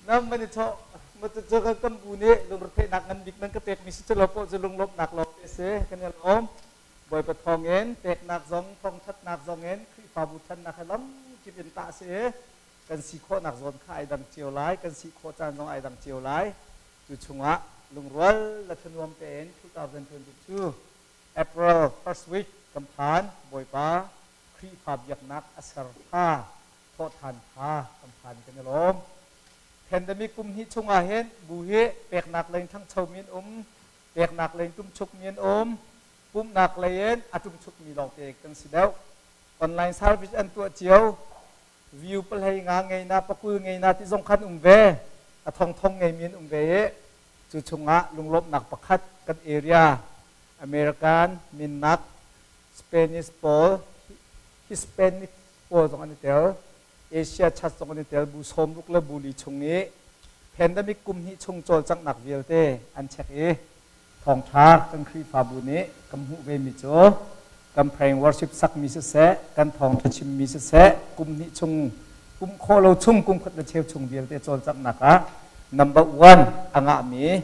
Nam man i chawh cu kan bu nih lungretheihnak ngan bik nan ka pekmi si cu lo poh cu lunglawmhnak lawng te si kan i lawm. Bawipa thawngin peknak zong thawngthatnak zong in Khrihfabu thannak he lamkip in tah si i kan si khawhnak zawn kha ai dang cio lai, kan si khawh caan zong ai dang cio lai. Cu chungah lungrual le thanuam tein 2022 April first week kan phan. Bawipa Khrihfa biaknak a ser tha, thawhthan tha kan phan kan i lawm. Pandemic kum hnih chungah hin bu hi peknak lei thangcho mi an um, peknak lei tumchuk mi an um, pumhnak lei in a tumchuk mi lawngte kan si deuh. Online service an tuah cio, view palhei nga ngei na pakul ngei na ti zong khan um ve, a thong thong ngei mi an um ve i cu chungah lunglawmhnak pakhat kan area American minnak Spanish pawl Hispanic pawl zong an i tel Asia chat zong an i tel bu 60 le bu li chung i pandemic kum hnih chung cawlcanghnak vialte an check i thawngṭha kan Khrihfabu nih kan hmuh ve mi cu kan praying worship sakmi siseh kan thawngṭha chimmi siseh kum hnih chung kum khawh lo chung kum khat le cheu chung vialte cawlcanghnak ah number one a ngahmi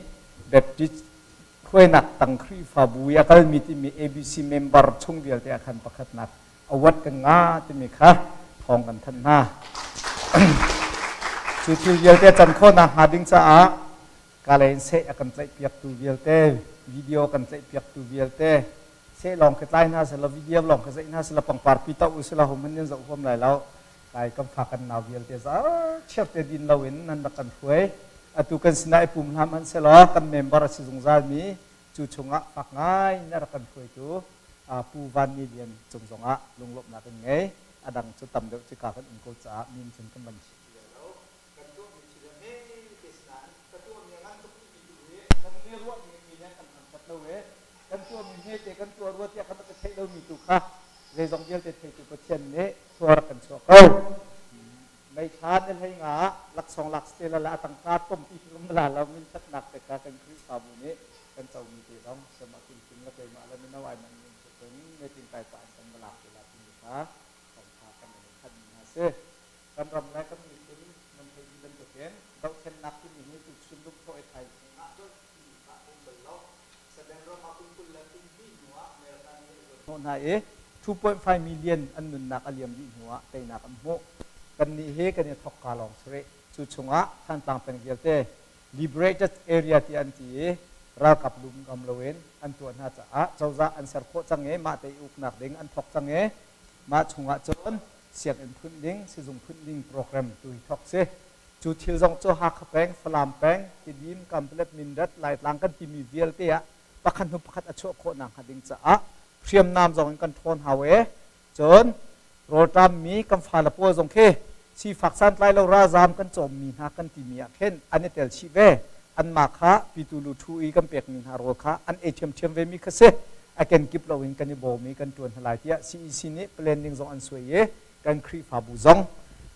Baptist hruainak tang Khrihfabu i a kalmi timi ABC member chung vialte ah khan pakhatnak award kan nga timi kha thawng kan thanh hna. Cu thil vialte can khawhnak hnga ding caah Kalay in seh a kan tlaihpiaktu vialte, video kan tlaihpiaktu vialte, seh lawng khi tlai hna selaw, video lawng khi zeih hna selaw, pangpar pi to u selaw hum hin zoh huam lai lo. Kai kan fa kan nau vialte zar chiar te din lo in nan rak kan hruai. Atu kan sinah i pum hna hmanh selaw kan member a si zungzal mi cu chungah fak ngai na rak kan hruaitu Pu Van Ni Lian cung zongah lunglawmhnak in ngei. A dang cu tam deuh cika kan um ko caah min cun kan van chim ti lo. Kan tuahmi thil hi hme te si nain ka tuahmi a ngan tuk timi tu hi kan nih ruahmi mi nih kan thangṭhat lo i kan tuahmi hmete kan tuah rua tiah kan rak i theih lomi tu kha zeizong vialte theitu Pathian nih khua rak kan chuah ko. May thla ni hlei nga ah laksawng lak te la a tangka tompi kum la lo min thatnak te kha kan Khrihfabu nih kan comi te zong sama kim la keimah la mino ai man min cun meeting kai pa in kan va lak te la timi kha thawngtha kan in thanh mi hna si. Kan ram le kan miphun nan theih dih bantukin dohthlennak timi hi tuchun lungthawh i thai ah dolh timi kha a um bal lo. Saden ram ah kum 20 le kum hnih hnu ah America nih a zuan hnawh hna i 2.5 million an nunnak a liam dih hnu ah teinak an hmuh. Kannih hi kan i thawkka lawng si rih. Cu chungah Thantlang peng vialte liberated area ti an ti i ralkap lum ngam loin an tuah hna caah cozah an ser khawh cang i mah te i uknak ding an thawk cang i mah chungah cun sianginn phunh ding, sizung phunh ding program tu hi thawk si. Cu thil zong cu Hakha peng, Falam peng, Tidim, Kanpalet, Mindat, Laitlang kan timi vialte ah pakhat hnu pakhat a chuah khawh nakhnga ding caah hriamnam zong in kan ṭhawn hau e. Cun rawlṭam mi kan fale pawl zong khi sifak santlai lo ralzaam kan cawmmi hna kan timi ah khin an i tel chih ve. Anmah kha pitu lu ṭhu i kan pekmi hna rawl kha an ei ṭhiamṭhiam ve mi kha si. A kenkip loin kan i bawm i kan ṭuan hna lai tiah CEC nih planning zong an suai i kan Khrihfabu zong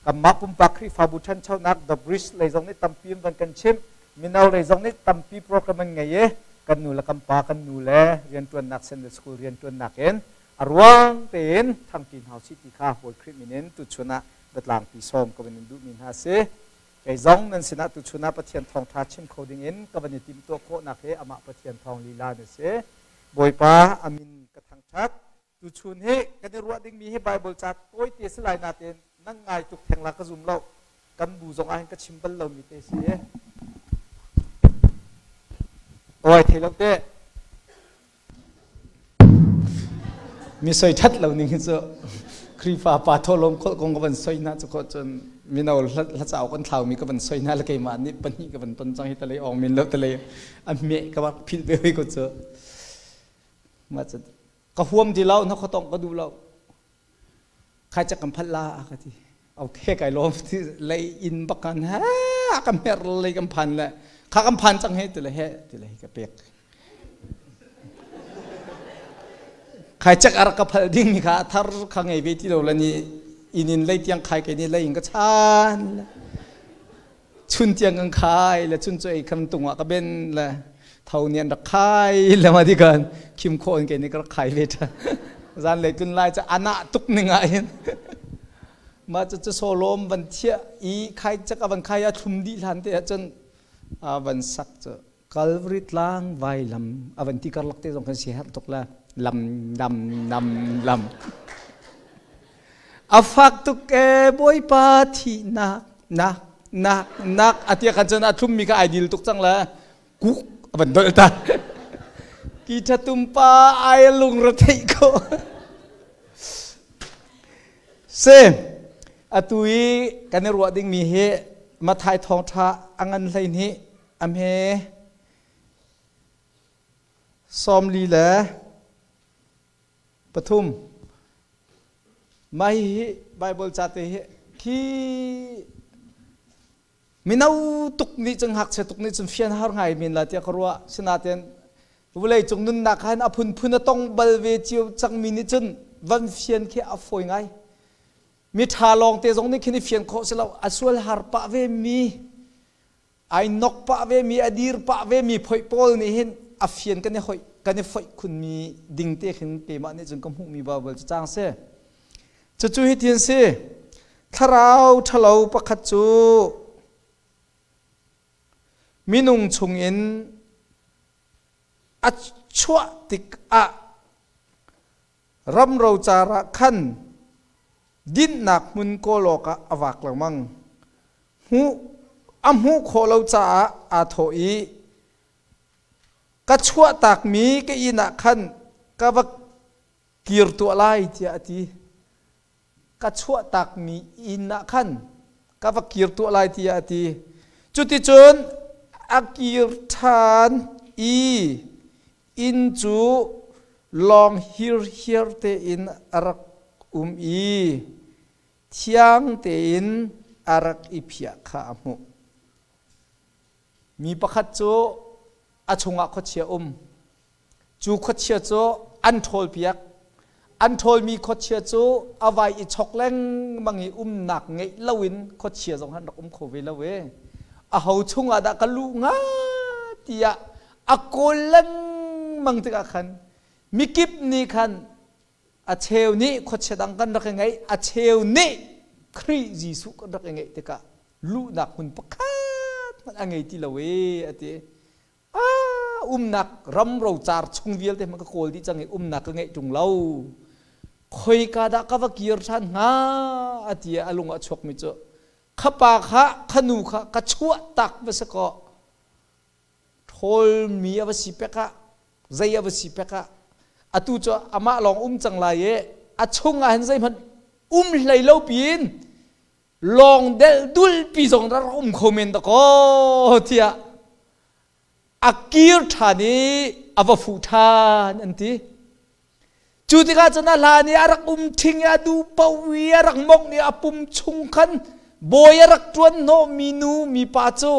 kanmah pumpak Khrihfabu ṭhanchonak The Bridge lei zong nih tampi in van kan chimh mino lei zong nih tampi program an ngei i kan nu le kan pa kan nu le rianṭuannak Sunday School rianṭuannak in a ruang tein thangṭi hna usih ti kha Bawi Khrih min in tuchun ah biatlangpi sawm ka van in duhmi hna a si. Kei zong nan sinah tuchun ah Pathian thawngṭha chim kho ding in ka van i timhtuah khawhnak hi amah Pathian thawng lila na si. Bawipa a min ka thangṭhat. Tuchun hi kan i ruah dingmi hi Baibal ca tawite si lai nain nang ngai tuk theng la ka zum lo. Kan bu zong ah hin ka chim bal lomi te si. Oi thei lo te. Mi soi ṭhat lo ning hi cu Khrihfa pa thawhlawm kholh kong ka van soi hna cu khawh cun mino hlacau kan thlaumi ka van soi hna le keimah nih pahnih ka van ton cang hi talei ong min lo talei a hme ka bak philh ve hoi ko cu mah cu ka huam ti lo na khuatong ka duh lo khai cak kan phalh la ka ti okay kai lawm ti lei in bak kan ha ka mer lei kan phan le kha kan phan cang he ti le he ti le ka pek khai cak ar ka phal ding mi kha thar kha ngei ve ti lo la ni in in lei tiang khai ke ni lei in ka chan chun tiang kan khai le chun chu ei kham tung ah ka ben le tho ni an rak khai le ma di kan khim kho in ke ni ka rak khai ve tha zan lei tun lai cha ana tuk ning ah hin. Ma cu cu solom van thia i khai chak avan khai a thlum di hlan te ahcun van sak cu Calvary tlang vai lam avan ti karlak te zong kan si herh tuk la lam lam lam lam a fak tuk e Bawipa thihnak nak nak nak atia khan cun a thlum mi kha ai dil tuk cang la kuk avan dolh ta ki thatum pa ai lung ra theih ko se atu i kan i ruah ding mi hi Mathai thawngtha angan hlei ni amhe 43. Mah hi Bible ca te hi khi mino tuk nih cun ngakchia tuk nih cun fian har ngai men la tiah ka ruah. Sinain vawlei cung nunnak han a phunphun a tong bal ve cio cangmi nih cun van fian khi a fawi ngai. Mi ṭha lawng te zong nih khin i fian khawh si lo. A sual har pah ve mi, ai nok pah ve mi, a dir pah ve mi phoih pawl nih hin a fian kan i hoih kan i foih khun mi ding te khin keimah nih cun ka hmuh mi Bible cu cang si. Cucu hi tin si. Thlarau ṭhalo pakhat cu minung chungin a chuah tikah ram rocar ah khan dinhnak hmun kawl awkah a vak lengmang. Hmuh a hmuh khawh lo caah aa thawh i ka chuahtakmi ka inn ah khan ka va kir tuah lai tiah a ti. Ka chuahtakmi inn ah khan ka va kir tuah lai tiah a ti. Cuticun a kir ṭhan i inn cu lawng hirhiar tein a rak um i thiang tein a rak i phiah kha a hmuh. Mi pakhat cu a chungah khuachia um. Cu khuachia cu an ṭhawlpiak. An ṭhawlmi khuachia cu a vai i chok lengmang i umnak ngeih loin khuachia zong han rak um kho ve lo e. Aho chungah dah ka luh hnga tiah a kawl lengmang tikah khan mikip nih khan a cheu nih khuachia dang kan rak i ngeih, a cheu nih Khrih Jesuh kan rak i ngeih tikah luhnak hmun pakhat hmanh a ngei ti lo e a ti. Umnak ram rocar chung vialte hmanh ka kawl dih cang i umnak ka ngeih ṭung lo. Khoika dah ka va kir ṭhan hnga a ti a lung ah chuakmi cu kha pa kha kha nu kha ka chuah tak va si kaw ṭhawlmi a va si pek ah zei a va si pek ah atu cu amah lawng um cang lai i a chung ah hin zeihmanh um hlei lo piin lawng del dul pi zong rak um kho men da kaw tiah a kir ṭhan i a va fuh ṭhan an ti. Cu tikah cun a hlan i a rak um ṭhing i a duh paoh i a rak mongh i a pum chung khan bawi a rak ṭuan hnawhmi nu mipa cu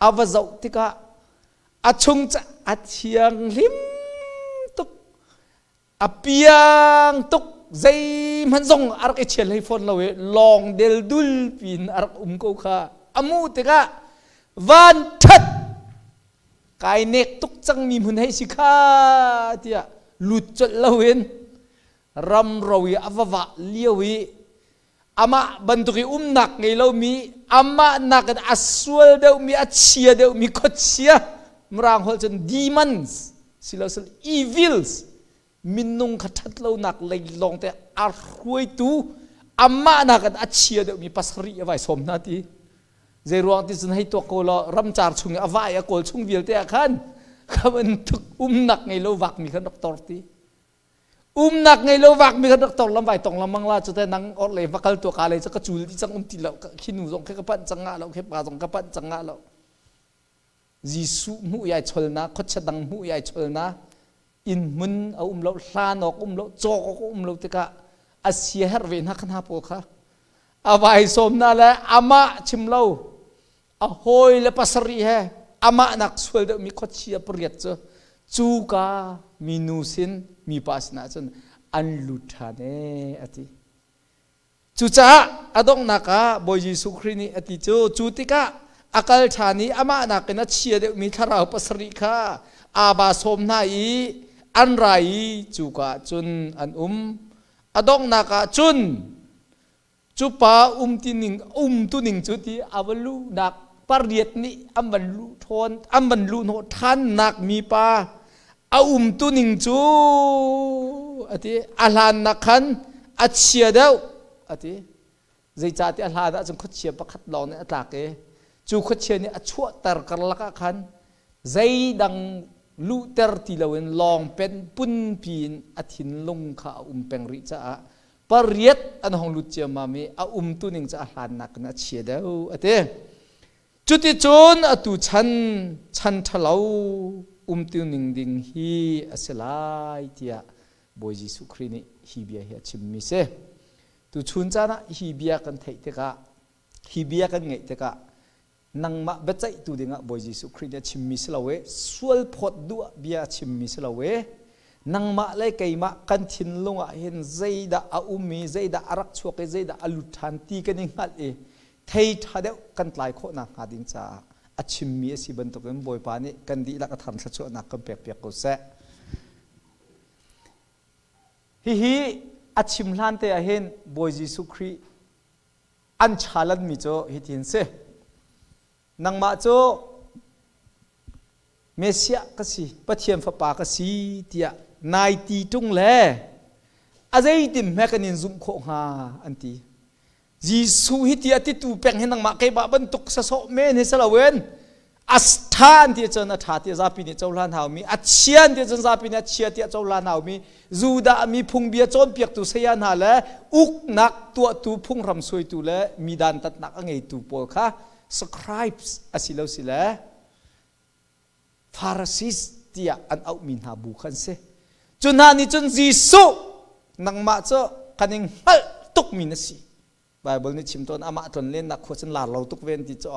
a va zoh tikah a chung cu a thianghlim tuk, a piang tuk, zeihmanh zong a rak i chial hlei fawn lo i lawng del dul piin a rak um ko kha a hmuh tikah van ṭhat kai nek tuk cangmi hmun hei si kha tiah lut colh loin ram ro i a va vah lio i amah bantuk i umnak ngei lomi, amah nakin a sual deuhmi, a chia deuhmi khuachia, Mirang holh cun demons silosel evils, minung kha ṭhat lonak lei lawng te a hruaitu, amah nakin a chia deuhmi pasarih a vai sawm hna ti. Zei ruang ti cun hei tuak ko law ramcar chung i a va i a kawl chung vialte ah khan kha bantuk umnak ngei lo vakmi khan rak tor ti. Umnak ngei lo vakmi khan rak tor lam vai tong lamang la cu te nang or le va kal tua ka le ka cul di cang um ti lo khi nu zong khi ka panh cang nga lo khi pa zong ka panh cang nga lo. Jesuh hmuh i ai cholna, khuachia dang hmuh i ai cholna, inn hmun a um lo, hlan awk um lo, cawk awk um lo tikah a sia herh ve hna kha hna pawl kha a vai sawm hna le amah chim lo a hawi le pasarih he amah nak sual deuhmi khuachia pariat cu cuka minu sin mipa sinah cun an lut ṭhan ee a ti. Cucaah a donghnak ah Bawi Jesuh Khrih nih a ti cu, cu tikah a kal ṭhan i amah nakin a chia deuhmi thlarau pasarih kha aa va sawm hna i an ra i cuka ah cun an um. A donghnak ah cun Cu pa um ti ning um tu ning cu ti a va luhnak pariat nih an van luh ṭhawn an van luh hnawh ṭhannak mi pa a um tu ning cu a ti. A hlannak khan a chia deuh a ti. Zeicahtiah a hlan ahcun khuachia pakhat lawng nih a tlak i cu khuachia nih a chuahter karlak ah khan zeidang luhter ti loin lawng pen punpi in a thinlung kha a um peng rih caah pariat an hong lut ciammam i a umtu ning cu a hlannak in a chia deuh a ti. Cuticun atu chan chan ṭhalo umtu ning ding hi a si lai tiah Bawi Jesuh Khrih nih hi bia hi a chimmi si. Tuchun caan ah hi bia kan theih tikah, hi bia kan ngeih tikah nangmah biaceihtu dingah Bawi Jesuh Khrih nih a chimmi si lo i sual phawt duh ah bia a chimmi si lo i nangmah le keimah kan thinlung ah hin zeidah a um i zeidah a rak chuak i zeidah a lut ṭhan ti kan i hngalh i thei ṭha deuh kan tlai khawh nakhnga ding caah a chimmi a si bantukin Bawipa nih kan dihlak a thar thluachuahnak kan pekpiak ko seh. Hihi a chim hlan te ah hin Bawi Jesuh Khrih an challenge mi cu hitin si. Nangmah cu Messiah ka si, Pathian fapa ka si tiah nai ti ṭung le a zeitin hme kan in zumh khawh hnga an ti. Jesuh hi ti a titu peng hi nangmah keimah bantuk sasawh men hi si loin a ṭha an ti cun a ṭha tiah zapi nih cohlan haumi, a chia an ti cun zapi nih a chia tiah cohlan haumi, Judah mi phungbia cawnpiaktu saya hna le uknak tuahtu phunghram suaitu le mi dantatnak a ngeitu pawl kha scribes a si lo si le Pharisees tiah an auhmi hna bu kha an si. Cu hna nih cun Jesuh nangmah cu kan in hngalh tukmi na si. Bible nih chim tawn amah tlon lennak khua cun lar lo tuk ve an ti cu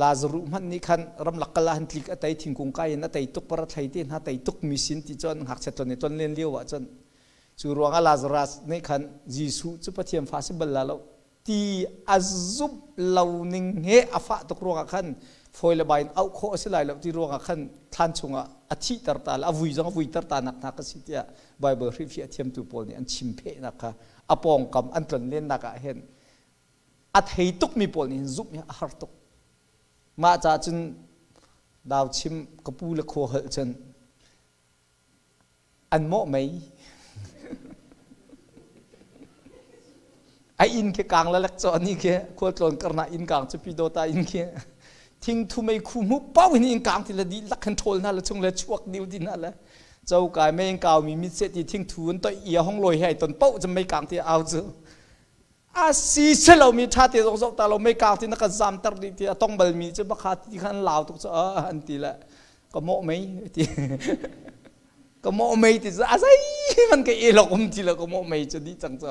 Lazaruh hmanh nih khan ramlak kal ah han tlik a tei thingkung kai in a tei tuk par a thlei te hna tei tuk mi sin ti cun ngakchia tlon i tlon len lio ah cun cu ruangah Lazarus nih khan Jesuh cu Pathian fa si bal la lo ti a zumh lo ning he a fah tuk ruangah khan fawi le bai in auh khawh a si lai lo ti ruangah khan thlan chungah a thihter ta le a vui zong a vuiter ta nak hna ka si tiah Bible hrilhfiah thiamtu pawl nih an chim phehnak kha a pawngkam an tlon lennak ah hin a thei tukmi pawl nih hin zumh hi a har tuk. Mah caah cun dau chim ka pu le khua holh cun an mawh mei. A inn khi kang le lek caw ni khi khualtlawn karna inn kang cu pidawta inn khi thingthu mei khu mu pau hin inn kang ti le dih lak hin ṭhawl hna le chung le chuak diu ti hna le cokai mei in kau mi mit se ti thingthu an toi ia hong loi hai ton pau cu mei kang ti au cu a si selo mi ṭha te zong zoh ta lo mei kang ti na kan zam ter dih ti a tong bal mi cu bakha ti khan lau tuk cu an ti le ka mawh mei ti ka mawh mei ti cu a zei man ka e lok um ti lo ka mawh mei cu dih cang cu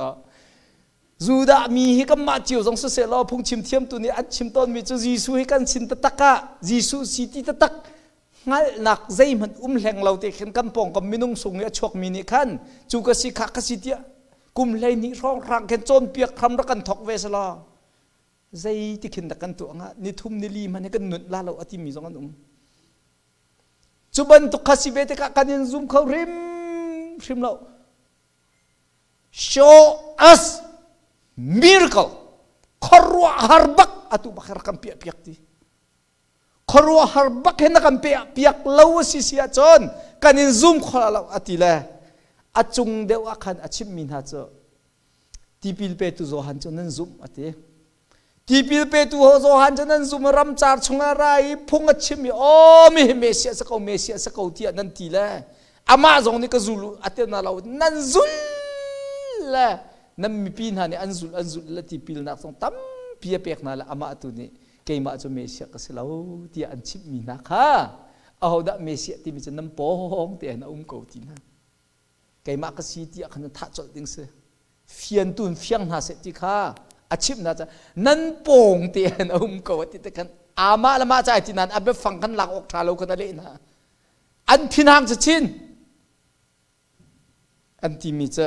Judah mi hi kanmah cio zong siseh law phungchim thiamtu nih an chim tawnmi cu Jesuh hi kan sin taktak ah Jesuh si ti taktak hngalhnak zeihmanh um hleng lo te khin kan pawngkam minung sung i a chuakmi nih khan cu ka si kha ka si tiah kum 12 hrawng hrang khin cawnpiak hram rak kan thok ve selaw zei ti khin dah kan tuah hnga ni thum ni li hmanh hi kan nunh la lo a timi zong an um. Cu bantuk kha si ve tikah kan in zum kho hrim hrim lo. Show us miracle. Khuaruahhar bak atu bak kan piah piak ti. Khuaruahhar bak he na kan piah piak lo a si si ahcun kan in zum kho lo a ti le a cung deuh ah khan a chimmi hna cu tipil petu Johan cu nan zumh a ti. Tipil petu Johan cu nan zum ramcar chungah ra i phung a chim i aw mi hi Messiah sa ko Messiah sa ko tiah nan ti le amah zong nih ka zul a ti na lo nan zul le nan mipi hna nih an zul an zul le tipilnak zong tampi a pek hna le amah tu nih keimah cu Messiah ka si lo tiah an chimhmi hna kha ahodah Messiah timi cu nan pawng te in a um ko ti hna. Keimah ka si tiah khan thah colh ding si. Fian tu in fiang hna seh ti kha a chimh hna ca nan pawng te in a um ko ti te khan amah le mah ca ti nan a biafang kan lak awk tha lo khan a leh hna. An thinhang cu chin an timi cu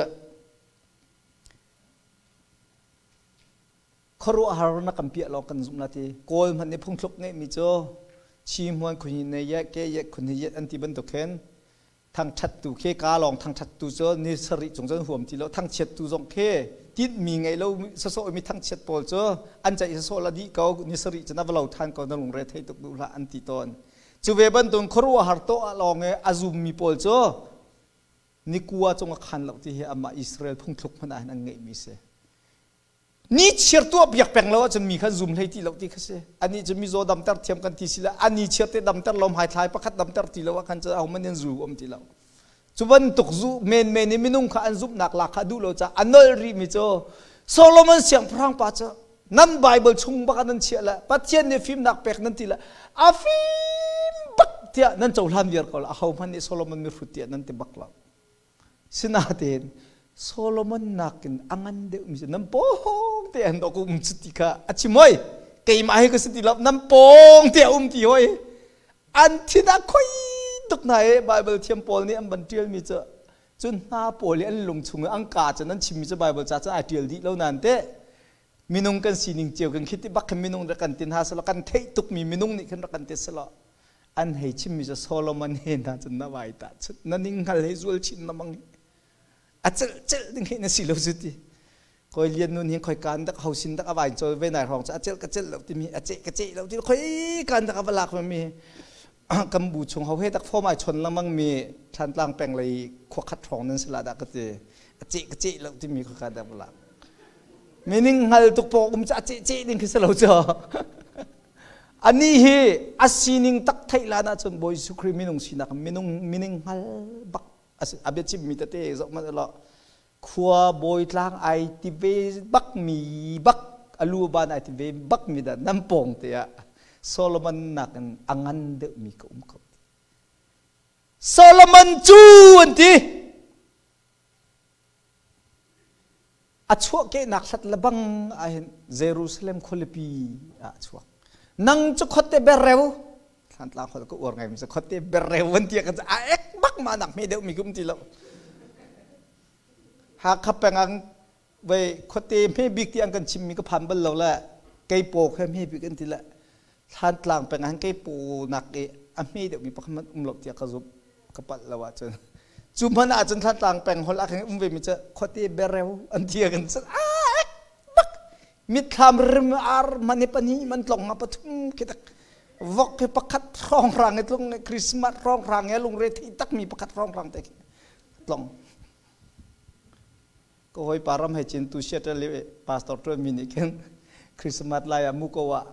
khuaruahhar na kan piah lawng kan zumh la ti. Kawl hmanh nih phungthluk ngeihmi cu chi hmuan khun hi ne ye ke ye khun hi ye an ti bantuk khin. Thangṭhattu khi ka lawng thangṭhattu cu ni sarih cung cun huam ti lo. Thangchiattu zong khi tinhmi ngei lo sawsawh mi thangchiat pawl cu an ceih sawsawh la dih ko, ni sarih cu na va lo ṭhan ko, na lungre thei tuk duh hlah an ti tawn. Cu ve bantuk khuaruahhar tuah lawng i a zummi pawl cu nikua cung a khan lo ti hi amah Israel phungthluk hmanh ah hin an ngeihmi si. Ni chiar tuah piak peng lo ahcun mi kha zum hlei ti lo ti kha si. Anih cu mizaw damter thiam kan ti si le ani chiar te damter lo, hmaithlai pakhat damter ti lo ah khan cun ahohmanh in zu um ti lo. Cu bantuk zu menmen i minung kha an zumhnak lak kha duh lo caah a nolh rihmi cu Solomon siangpahrang pa cu nan Bible chung bak ah nan chiah le Pathian nih fimnak pek nan ti le a fim bak tiah nan cohlan viar ko la, ahohmanh nih Solomon mihrut tiah nan ti bak lo. Sinain Solomon nakin a ngan deuhmi cu nan pawng te an dawk um cu ti kha a chim hoi. Keimah hi ka si ti lo, nan pawng te a um ti hoi. An thin a khoi tuk hna i Bible thiam pawl nih an van ṭialmi cu cun hna pawl i an lung chung i an kaa cun an chimmi cu Bible ca cun ai ṭial dih lo nain teh minung kan sining cio kan khi ti bak khin minung rak kan ti hna selaw, kan theih tukmi minung nih khin rak kan ti selaw, an hei chimmi cu Solomon he hna cun na vai ta chut na ning hngal hei zual chin na mang a celh celh ding he na si lo zu ti koi lian nun hin khoi kan dak hosin dak avai chol ve nai rong cha cel ka cel lo ti mi a che ka che lo ti khoi kan dak ava lak mi kan bu chung ho he dak fom ai chon lamang mi Thantlang peng lei khua khat rong nan sila da ka ti a che ka che lo ti mi khoi kan dak lak meaning ngal tuk pok um cha che che ding khi lo cho. Anih hi a sining tak theih lan ahcun Bawi Jesuh Khrih minung sinak minung mining hngal bak a biachimmi tete zoh hmanh ulaw, khua bawi tlang ai ti ve bak mi bak, a lu ban ai ti ve bak mi dah nan pawng te ah Solomon nakin a ngan deuhmi ka um ko. Solomon cu an ti. A chuahkehnak hlat lebang ahhin Jerusalem khualipi ah a chuak. Nang cu khuate berreu, Thlantlang holh ka uar ngai mi cu khuate berreu van ti kan a ek bak ma nak hme deuh mi kum ti lo. Hakha peng ang vei khuate hme bik ti ang kan chim mi ka phan bal lo le kei po khe hme bik an ti le Thlantlang peng ah kei po nak i a hme deuh mi pakhat um lo tiah ka zumh, ka palh lo ahcun. Cu hmanh ahcun Thantlang peng holh ah khin um ve mi cu khuate bereu an ti kan cun bak mitthlam rim ar man hi pahnih man tlong nga pathum khi tak vok hi pakhat hrawng rang i tlung Christmas hrawng rang i lungre thei tak mi pakhat hrawng rang te tlong. Ka hoi pa ram hei chin tu Seattle i pastor tuan mi nih khin Christmas lai ah muko ah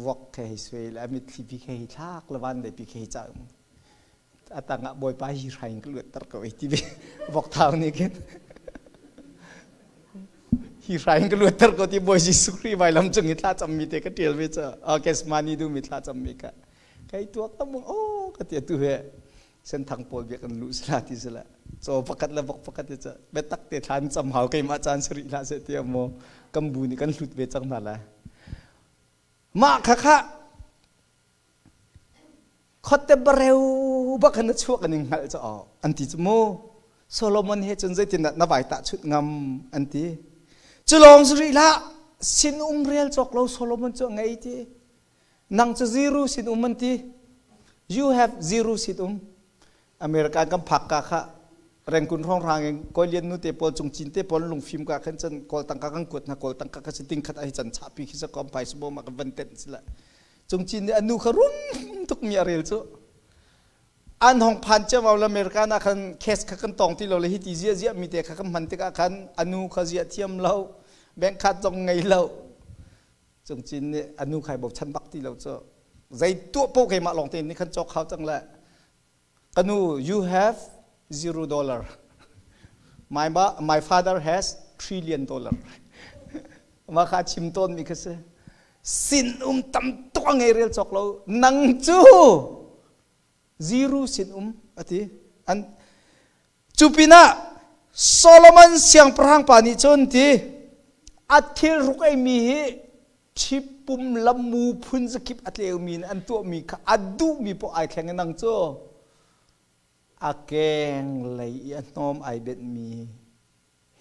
vok khe hei suai le a mitthli pi khe hei thlak le van lei pi khe hei ca a tang ah Bawipa hi hrain ka luat ter ko ei ti ve. Vok thau nih khin hi hrain ka luat ter ko ti Bawi Jesuh Khrih vailam cung i thla cammi te ka tial ve ca Kesmani du mi thla cammi ka kai tuak tam o ka ti tu he senthang pawl biak an lu sila ti sila caw pakhat le vok pakhat te ca biatak te thlan cam hau keimah caan sari hlah seh ti maw kan bu nih kan hlut ve cang hna lai. Mah kha kha khotte bareu bak na chuak an in hngalh ca an ti cu mu. Solomon he cun zeitin na vai tah chut ngam an ti. Cu lawng rih lah, sin um rel cawk lo Solomon cu ngei ti. Nang cu zero sin um an ti. You have zero sin um. America kan phak ka kha Rengkun hrawng rang in kawi lian nu te pawl cung cin te pawl lungfim ka khan cun kawl tangka kan kuat hna. Kawl tangka ka si ting khat ai chan chapi khi sa kom pai subo ma kan van ten sila cung cin nih anu kha rum tuk mi a rel cu an hong phan chiam au America na khan case kha kan tong ti lo le hi ti zia zia mi te kha kan hman tikah khan anu kha zia thiam lo, bank card zong ngei lo. Cung cin nih anu khai bo chan bak ti lo cu zei tuah po keimah lawng te nih khan cawk hau cang le kanu, you have $0, my father has trillion dollar. Ma kha chim tawn mi kha si. Sin um tam tuk a ngei rel cawk lo, nang cu zero sin um ati an. Cu pinah Solomon siangpahrang pa nih cun ti a thil ruk ei mi hi ṭhipum lamu phun zakip a tleumi in an tuahmi kha a duhmi poah ai thleng i nang cu a keng lei i a hnawm ai benhmi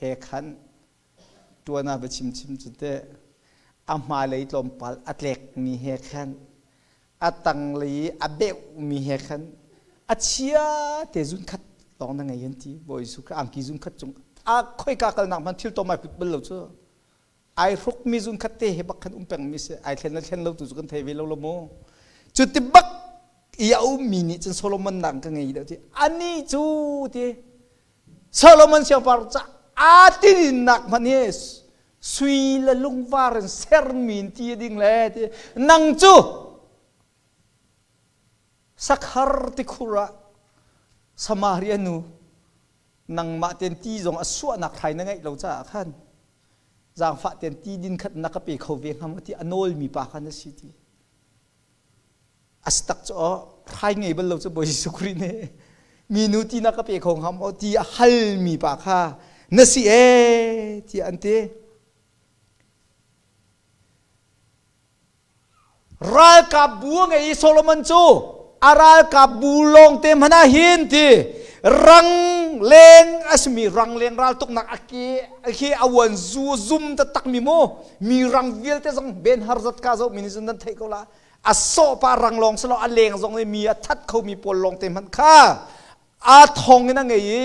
he khan tuan ah va chim chim cu teh a hmailei tlawmpal a tlekmi he khan, a tanglei i a beuhmi he khan. A chia te zun khat lawng na ngei an ti. Bawi Jesuh Khrih angki zun khat cung a khoika kalnak hmanh thil tom ai put bal lo cu. Ai hruk mi zun khat te he bak khan um peng mi si. Ai thlen le thlen lo tu cu kan thei ve lo lo mu. Cu ti bak i a ummi nih cun Solomon nak ka ngei deuh ti. Ani cu ti Solomon siangpahrang ca aa tininnak hmanh hi sui le lungvar in sermi in ti ding le ti nang cu sakhar tikhur ah Samaria nu nangmah ten ti zong a suahnak thlai na ngeih lo caah khan zaangfah ten ti din khat na ka pe kho ve hnga maw ti a nawlmi pa kha na si ti. A si tak cu aw hrai ngei bal lo cu Bawi Jesuh Khrih nih minu ti na ka pe kho hnga maw ti a halmi pa kha na si ee tiah an ti. Ralkap bu a ngei i Solomon cu a ralkap bu lawng te hmanh ah hin ti rang leng a simi rang leng raltuknak a ke khi a uan zu zum taktak mi mu mi rang vialte zong ben har zat ka zoh mi nih cun nan theih ko la. A sawh pa rang lawng si lo, a leng zong nih mi a that khomi pawl lawng te hmanh kha a thong in a ngei i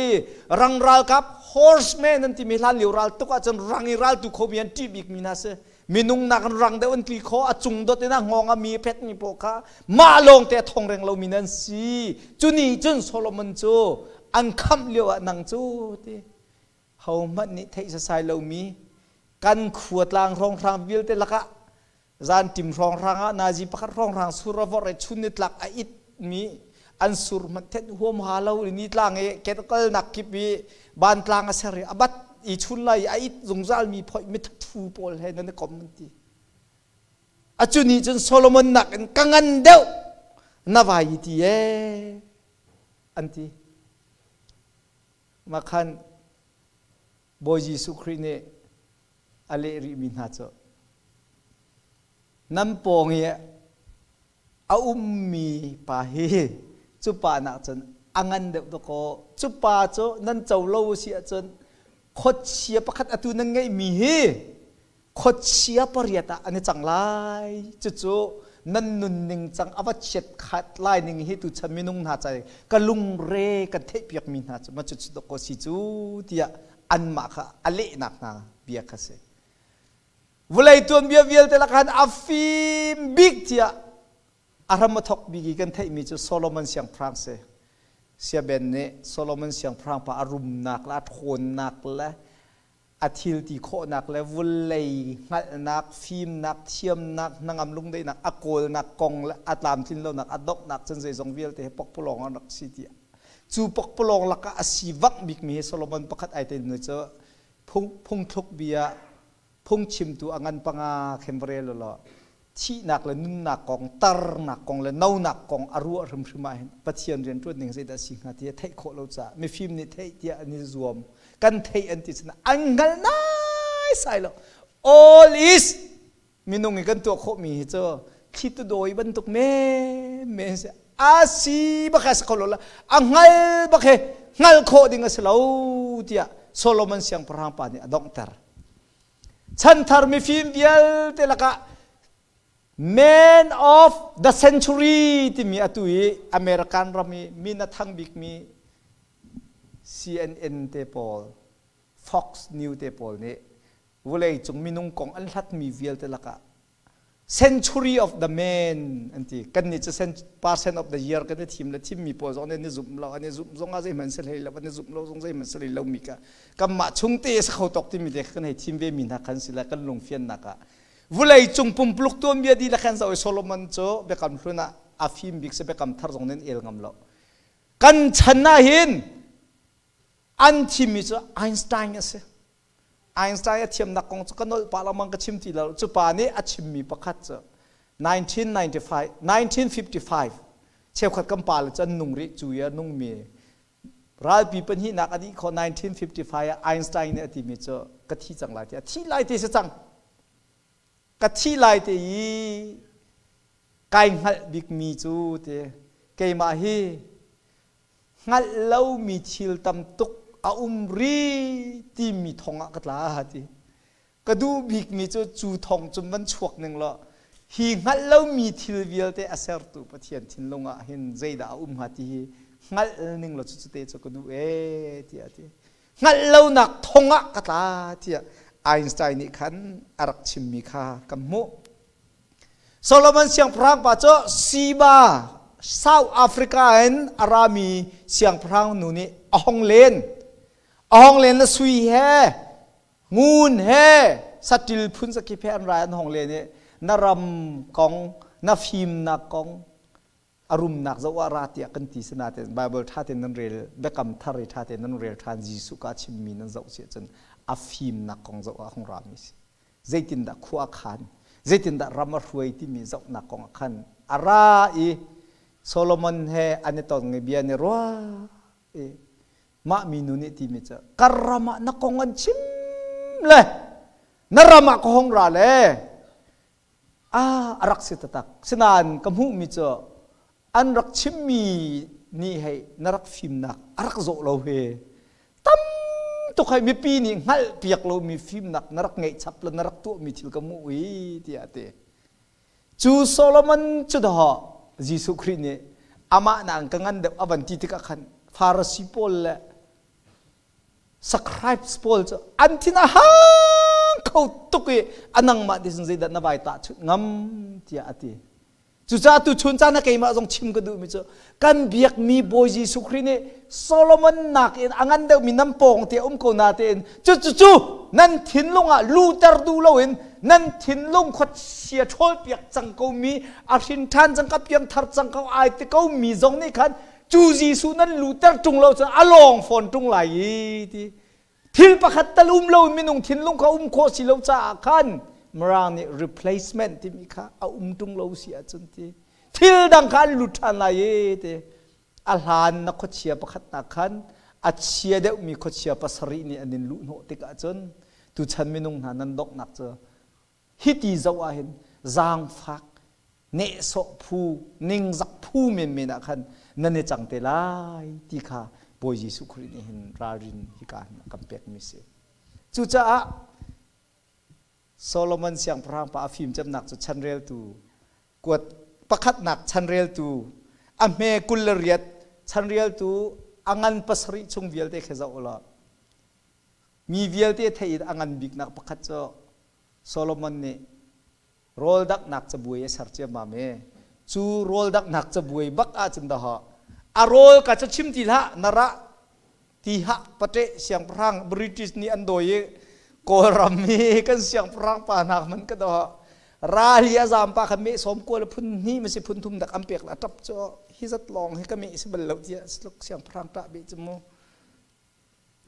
rang ralkap horseman an timi hlan lio ral tuk ahcun rang i ral tu khomi an ṭih bikmi hna si. Minung nak in rang deuh an tli kho, a cung dot in a hngawng a mi a phet mi pawl kha mah lawng te a thong reng lomi nan si. Cu nih cun Solomon cu an khamh lio ah nang cu ti hohmanh nih theih sasai lomi kan khua tlang hrawnghrang vialte lakah Zanṭim hrawnghrang ah nazi pakhat hrawnghrang sur a vorh i chun nitlak a it mi an sur hmanh thenh huamha lo i nitlang i kekalnak kip i bantlang a ser i a bat i chun lai i a it zungzal mi phoih mithathu pawl he nan i kom an ti. A cu nih cun Solomon nakin ka ngan deuh na vai i ti ee an ti. Mah khan Bawi Jesuh Khrih nih a leh rihmi hna cu nan pawng i a ummi pa hi cu pa nak cun a ngan deuh dawkaw, cu pa cu nan co lo a si ahcun khuachia pakhat atu nan ngeihmi hi khuachia pariat ah an i cang lai. Cucu nan nunning cang a va chiat khat lai ning hi tuchan minung hna ca ka lungre kan theihpiakmi hna cu ma cucu dawkaw si cu tiah anmah kha a lehnak hna bia kha si. Vawlei tuanbia vialte lakah a fim bik tiah a hram a thawk bik i kan theihmi cu Solomon siangpahrang si. Siaben nih Solomon siangpahrang pa a rumnak le a ṭhawnnak le a thil ti khawhnak le vawlei hngalhnak, fimnak, thiamnak, hnangam lungdaihnak a kawlnak kong le a tlamtlin lonak a donghnak cun zeizong vialte he pokpalawng an rak si tiah cu pokpalawng lakah a si vangh bikmi hi Solomon pakhat ai tel mi cu phungthluk bia phungchimtu a ngan panga khem va rel law thihnak le nunnak kong, tarnak kong le nonak kong a ruah hrimhrim ah hin Pathian rian ṭuan ning zeidah a si hnga ti a theih khawh lo caah mifim nih theih tiah an i zuam. Kan theih an ti cun an hngal naisai lo. All is minung i kan tuah khawhmi hi cu thlitu dawi bantuk menmen si. A si bak a si kho lo la, a hngal bak he hngal khawh ding a si lo tiah Solomon siangpahrang pa nih a donghter. Chanthar mifim vialte lakah Man of the Century timi atu i American ram i min a thang bikmi CNN te pawl, Fox News te pawl nih vawleicung minung kong an hlatmi vialte lakah century of the man an ti. Kan nih cu percent of the year kan i thim le thimmi pawl zong nih an i zumh lo, an i zumh zong ah zeihmanh si hlei lo, an i zumh lo zong zeihmanh si hlei lo mi ka kanmah chung te a si kho tawk timi te kan hei thim ve mi hna khan si le kan lungfiannak ah vulei cung pumpuluk tuanbia dihlak khan zoh i Solomon cu biakam hlun ah a fim bik si, biakam thar zong nih an el ngam lo. Kan chan ah hin an thimmi cu Einstein a si. Einstein a thiamnak kong cu ka nolh pah lengmang, ka chim ti lo. Cu pa nih a chimmi pakhat cu 1995 1955 cheukhat kan pa le cu an nung rih, cu i a nungmi ralpi pahnihnak a dih khawh 1955 ah Einstein nih a timi cu ka thi cang lai ti a thi lai ti si cang, ka thi lai te i kai hngalh bikmi cu ti keimah hi hngalh lomi thil tam tuk a um ri timi thong ah ka tla ti. Ka duh bikmi cu cu thong cun van chuak ning law hi hngalh lomi thil vialte a sertu Pathian thinlung ah hin zeidah a um hnga ti hi Hngalh ning law cu te cu ka duh ee tiah a ti. Hngalh lonak thong ah ka tla tiah Einstein nih khan a rak chimmi kha kan hmuh. Solomon siangpahrang pa cu Siba, South Africa in a rami siangpahrang nu nih a hong len. A hong len le sui he, ngun he, saṭil phun zakip he an ra an hong len i na ram kong, na fimnak kong, a rumnak zoh ah ra tiah kan ti sinain Bible ṭha tein nan rel, Biakam Thar i ṭha tein nan rel ṭhan, Jesuh ka chimmi nan zoh si ahcun a fimnak kong zoh ah hung rami si. Zeitindah khua a khan, zeitindah ram a hruai timi zohnak kong ah khan a ra i Solomon he an i ton i bia an i ruah i mah minu nih timi cu ka ram ah na kong an chim le na ram ah ka hong ra le a rak si taktak. Sinain ka hmuhmi cu an rak chimmi nih hei na rak fimnak a rak zawh lo he tam tuk hei mipi nih hngalh piak lomi fimnak na rak ngeih chap le na rak tuahmi thil ka hmuh i tiah a ti. Cu Solomon cu dawh Jesuh Khrih nih amah nak ka ngan deuh a van ti tikah khan Farasi pawl le Scribes pawl cu an thin a hang kho tuk i a nangmah ti cun zeidah na vai tahchunh ngam tiah a ti. Cucaah tu chun caan ah keimah zong chim ka duhmi cu kan biakmi Bawi Jesuh Khrih nih Solomon nakin a ngan deuhmi nan pawng te um ko na tein cu cu cu nan thinlung ah luter duh loin nan thinlung khuachia ṭhawl piak cang ko mi a hrin ṭhan cang ka piangthar cang ko ai ti ko mi zong nih khan cu Jesuh nan luter ṭung lo cun a lawng fawn ṭung lai i ti thil pakhat tal um lo minung thinlung kha um khawh si lo caah khan Mirang nih replacement timi kha a um ṭung lo si ahcun ti thil dang kha an lut ṭhan lai i ti a hlan na khuachia pakhat nak khan a chia deuhmi khuachia pasarih nih an in luh hnawh tikah cun tuchan minung hna nan donghnak cu hiti zoh ah hin zaangfak nehsawh phu ningzak phu menmen ah khan nan i cang te lai ti kha Bawi Jesuh Khrih nih hin ralrin hika hin a kan pekmi si. Cucaah Solomon siangpahrang pa a fimcemnak cu chanreltu kuat pakhatnak chanreltu a hme 28 chanreltu a ngan 7 chung vialte khi zoh ulaw mi vialte theih in a ngan biknak pakhat cu Solomon nih rawl daknak cabuai a ser ciammam i cu rawl daknak cabuai bak ahcun dahawh a rawl ka cu chim ti hlah na rah ti hah pate siangpahrang British nih an dawi i Kawlram i kan siangpahrang pa hna man ka dawh ral hi a zam pa kha meh sawm kual phun hnih ma si phun thum dak an pek la tap cu hi zat lawng hi ka meh si bal lo tiah siangpahrang tah be cu mu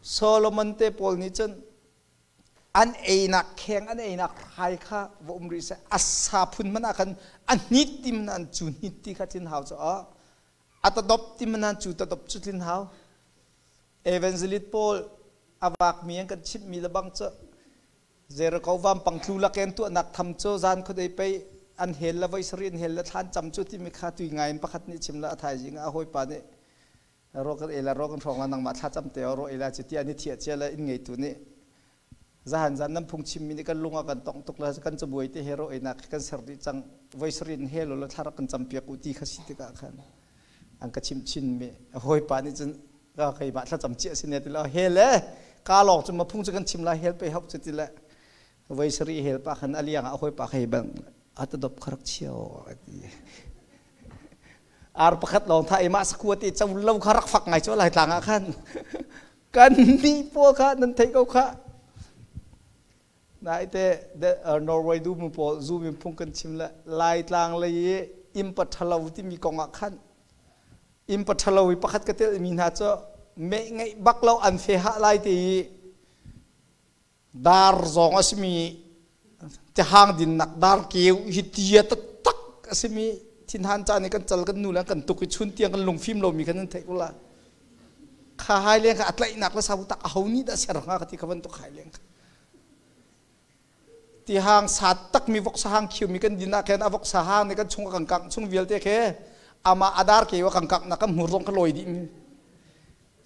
Solomon te pawl nih cun an einak kheng an einak hrai kha va um rih seh a sa phun man ah khan a hnit ti man an cu hnit ti kha thin hau cu a tadop ti man an cu tadop cu thin hau evangelist pawl a vak mi an kan chimh mi le bang cu Jericho vampang tlu laken tuahnak tham cu zan khuadei pei an hel le voi sarih an hel le thlan cam cu timi kha tui ngai in pakhat nih chim la a thaizing ah a hawipa nih ro kan ela ro kan hrawng la nangmah thlacam te ro ela chi ti ani thiah chia le in ngeitu nih zahan zan nan phung chim mi nih kan lung a kan tong tuk la kan cabuai te he ro einak kan ser dih cang voi sarin he lo lo thla kan cam piak u ti kha si tikah khan an ka chim chin mi hawipa nih cun ka keimah thlacam chia si ne ti lo he le ka lawng cu ma phung cu kan chim la hel pe hop cu ti le voi sari hel pa khan aliang ah hawipa khei bang atadop kharak chiao ti Ar pakhat lawng tha i mah sakua ti co lo kha rak fak ngai cu lai tlang ah khan kan nih pawl kha nan theih ko kha naite Norway du mu pawl zu min phung kan chim le Laitlang lei i impa ṭhalo timi kong ah khan impa ṭhalo i pakhat ka tel mi hna cu meh ngeih bak lo an fe hah lai te i dar zong a simi tihang dinnak dar keu hi tia taktak a simi thinhan caan i kan cal kan nu le kan tuk i chun tiang kan lungfim lomi khan nan theih ko la kha hai leng kha a tlaihnak le sabu tak a ho nih dah ser hnga ka ti kha bantuk hai leng kha tihang sa tak mi vok sahang khiu mi kan din ah khan a vok sahang nih kan chung kan kang chung vialte khe ama adar ke wa kan kang na kan hmur zong ka loi dih mi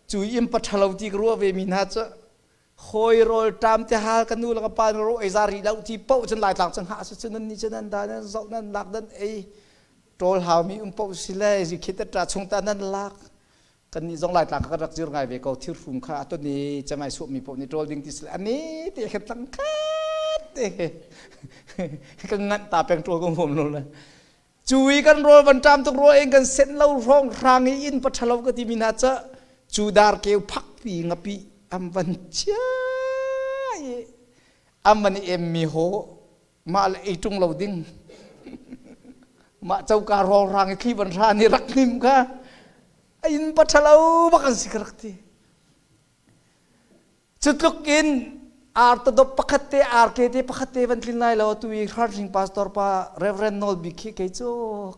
cu im pa thalo ti ka ruah ve mi hna cu Hawi rawl ṭam te hal ka nu le ka pa ro ei za rih lo ti paoh cun Laitlang cun hngah si cun nan nih cun nan da nan zoh nan lak nan ei ṭawl hau mi um paoh si le zikhit ṭa chung ta nan lak. Kan nih zong Laitlang kha kan rak zir ngai ve ko. Thirfum kha a ton i camai suahmi paoh nih ṭawl ding ti sile ani te khan tlang khat te kan nganh ta peng ṭawl kan huam lo le. Cu i kan rawl van ṭam tuk rawl eng kan senh lo hrawng hrang i inn pa ṭhalo ka timi hna ca cu dar keu phakpi ngapi am van chia i am van i em mi ho mah le ei ṭung lo ding mah coka rawl rang i thli van hra ni rak hnim kha a inn pa ṭhalo bak an si ka rak ti. Cutluk in artadop pakhat te RK te pakhat te van tlin lai lo. Tu i hranhring pastor pa Reverend Nawl Bik khi kei cu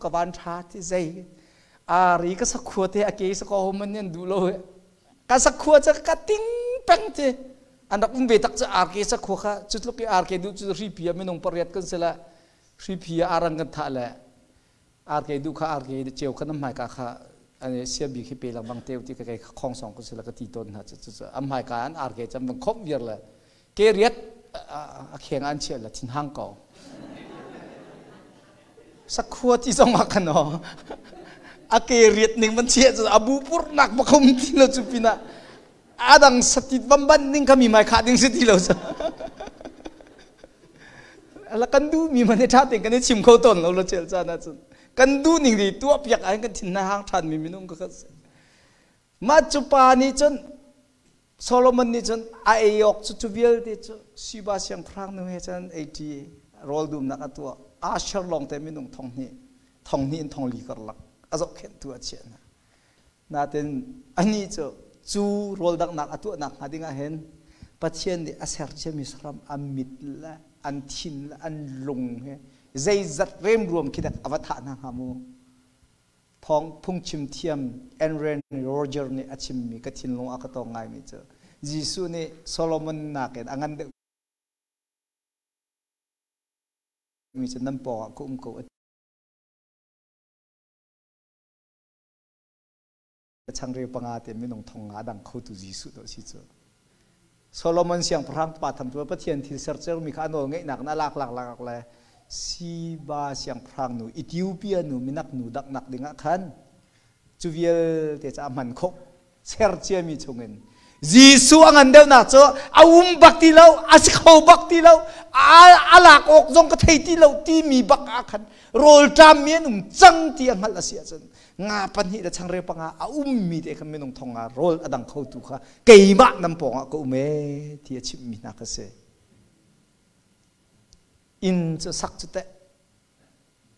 ka van ṭha ti zei ari ka sakhua te a ke sa ko man an duh lo ka sakhua ca ka ting peng ti an rak um ve tak cu RK sakhua kha. Cutluk i RK duh cu hripi a minung pariat kan si la, hripi a arang kan thah le RK duh kha RK ceu kha nam hmaika kha an sia bik hi pe lengmang teu ti ka kei khong song ko sila ka ti tawn hna. Cu cu am hmaika an RK cam bang khom viar le ke riat a kheng an chia le thin hang ko sakhua ti zong ah khan o a ke riat ning man chia cu abu pur nak ba khom ti lo. Cu pinah adang satit bam ban ning kha mi mai kha ding si ti lo cu ala kan du mi man tha ten kan i chim kho ton lo lo. Chel chan ah cun kan du ning ri tuah piak ai kan thin na hang than mi minung ka kha ma. Cu pa nih cun Solomon nih cun a ei awk cu cu vialte cu Shiba siangpahrang nu he cun ei rawl dumnak a tuah. Asher lawng te minung 2000, 2000 in 4000 karlak a zohkhenhtu a chiah hna. Natin anih cu cu rawl danghnak a tuahnak hnga ding ah hin Pathian nih a ser ciami saram an mit le an thin le an lung he zeizat remruam khi dak a va thah hna hnga mu. Thawng phungchim thiam Enren Roger nih a chimmi ka thinlung a ka tawng ngaimi cu Jesuh nih Solomon nakin a ngan deuh mi cu nan pawng ah ka um ko. Changreu panga te minung 5000 dang khotu Jesuh to si cu Solomon siangpahrang pa tham cu Pathian thil sercer mi kha a nawl ngeihnak na lak lak lak le Siba siangpahrang nu, Ethiopia nu, minak nu daknak dingah khan cu vialte ca hman khawh ser ciami chungin Jesuh a ngan deuhnak cu a um bak ti lo, a si kho bak ti lo, a lak awk zong ka thei ti lo timi bak ah khan rawl ṭam mi an um cang ti a hngalh a si ahcun nga pahnih le changreu panga a ummi te khan minung 5000 rawl a dang khotu kha keimah nan pawngah ka um ee ti a chimhmi hna kha si. Inn cu sak cu teh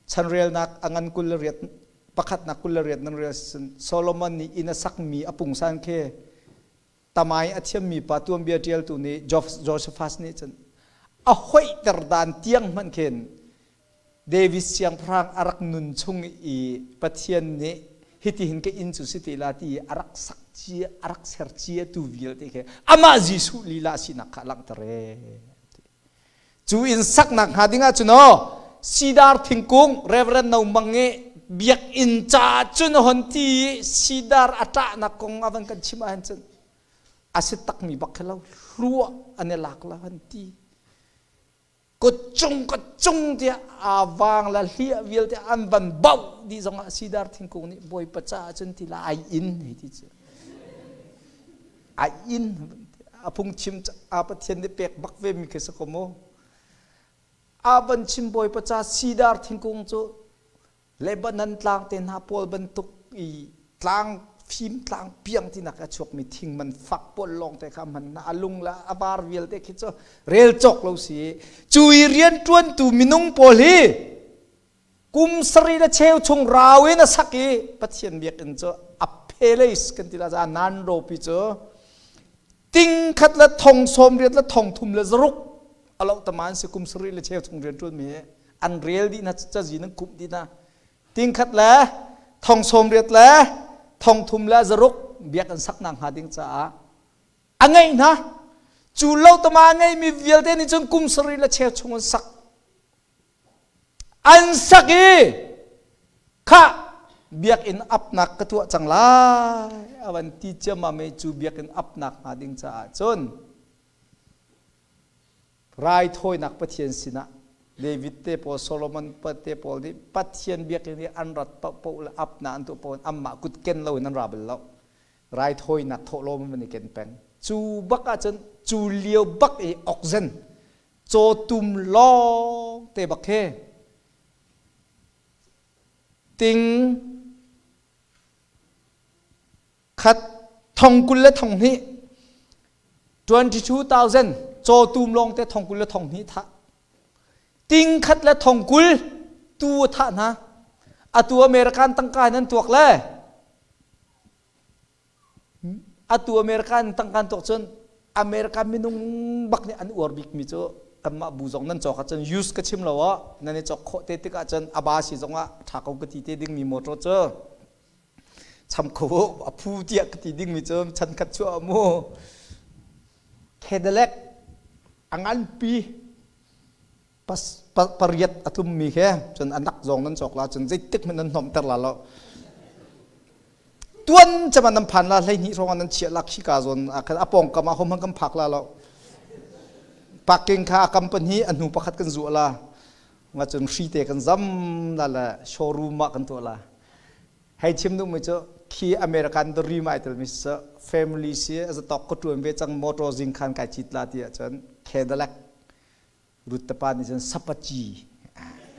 chanrelnak a ngan 28, pakhatnak 28 nan rel. Solomon nih inn a sakmi a pungsan khi tamai a thiammi pa tuanbia ṭialtu nih Josephus nih cun a hoihter dan tiang hmanh khin David siangpahrang a rak nun chung i Pathian nih hitihin ka inn cu si te la ti a rak sak cia, a rak ser cia tu vialte khi amah Jesuh lila sinak kha langhter e. Cu inn saknak hnga ding ah cun aw sidar thingkung Reverend No Mang i biakinn ca cun a hon ti i sidar a ṭahnak kong a van kan chim ahhin cun a si takmi bak khi lo hluah an i lak la han ti kutcung kutcung tiah aa vang la hliah vialte an van bauh dih zongah sidar thingkung nih Bawipa caah cun ti la ai in hei ti cu ai in a phungchim a Pathian nih pek bak ve mi khi si ko mu. A van chim Bawipa ca sidar thingkung cu Lebanon tlang te hna pawl bantuk i tlang fim tlang piang tinak a chuakmi thing man fak pawl lawng te kha man na a lung la a var vialte khi cu rel cawk lo si. Cu i rian ṭuantu minung pawl hi kum sarih le cheu chung rau in a sak i Pathian biakinn cu a palace kan ti la ca nan ropi cu ting khat le 80,000 le 3600 a lo taman si. Kum sarih le cheu chung rian ṭuan mi an rel dih na cazi nan kumh dih na ting khat le 80,000 le 3600 biakinn saknak hnga ding caah a ngeih hna. Cu lo tama a ngeimi vialte nih cun kum sarih le cheu chung an sak, an sak i kha biakinn apnak ka tuah cang lai avan ti ciammam i cu biakinn apnak hnga ding caah cun raithawinak Pathian sinah David te pawl, Solomon te pawl nih Pathian biakinn i an rat paohpaoh le apna an tuah paoh in anmah kut ken loin an ra bal lo. Raithawinak thawhlawm an van i ken peng. Cu bak ahcun cu lio bak i oxygen cawtum lawng te bak he ting khat thong kul le thong hnih 22,000 cawtum lawng te thong kul le thong hnih thah ting khat le thong kul tu a thah hna atu American tangka in an tuak le atu American tangka an tuak cun American minung bak nih an uar bik mi cu kanmah bu zong nan cawk ahcun use ka chim lo ah nan i cawk khawh te tik ahcun aba si zong ah ṭha ko ka ti te ding mi motor cu cham kho a phu tiah ka ti ding mi cu chan khat chuah mu Cadillac a nganpi pariat a tlummi he cun a nak zong nan cawk la cun zeitik hmanh nan hnomhter la lo tuan cema nan phan la 12 hrawng nan chiah la khi ka zawn ah khan a pawngkam ah hom kan phak la lo parking kha a company a hnu pakhat kan zuah la nga cun hri te kan zam la le showroom ah kan tuah la hei chim duh mi cu khi American dream ai tel mi cu family si a zatok ko tuan ve cang motor zing khan kai chit la ti ahcun Cadillac rut te pa nih cun sapaci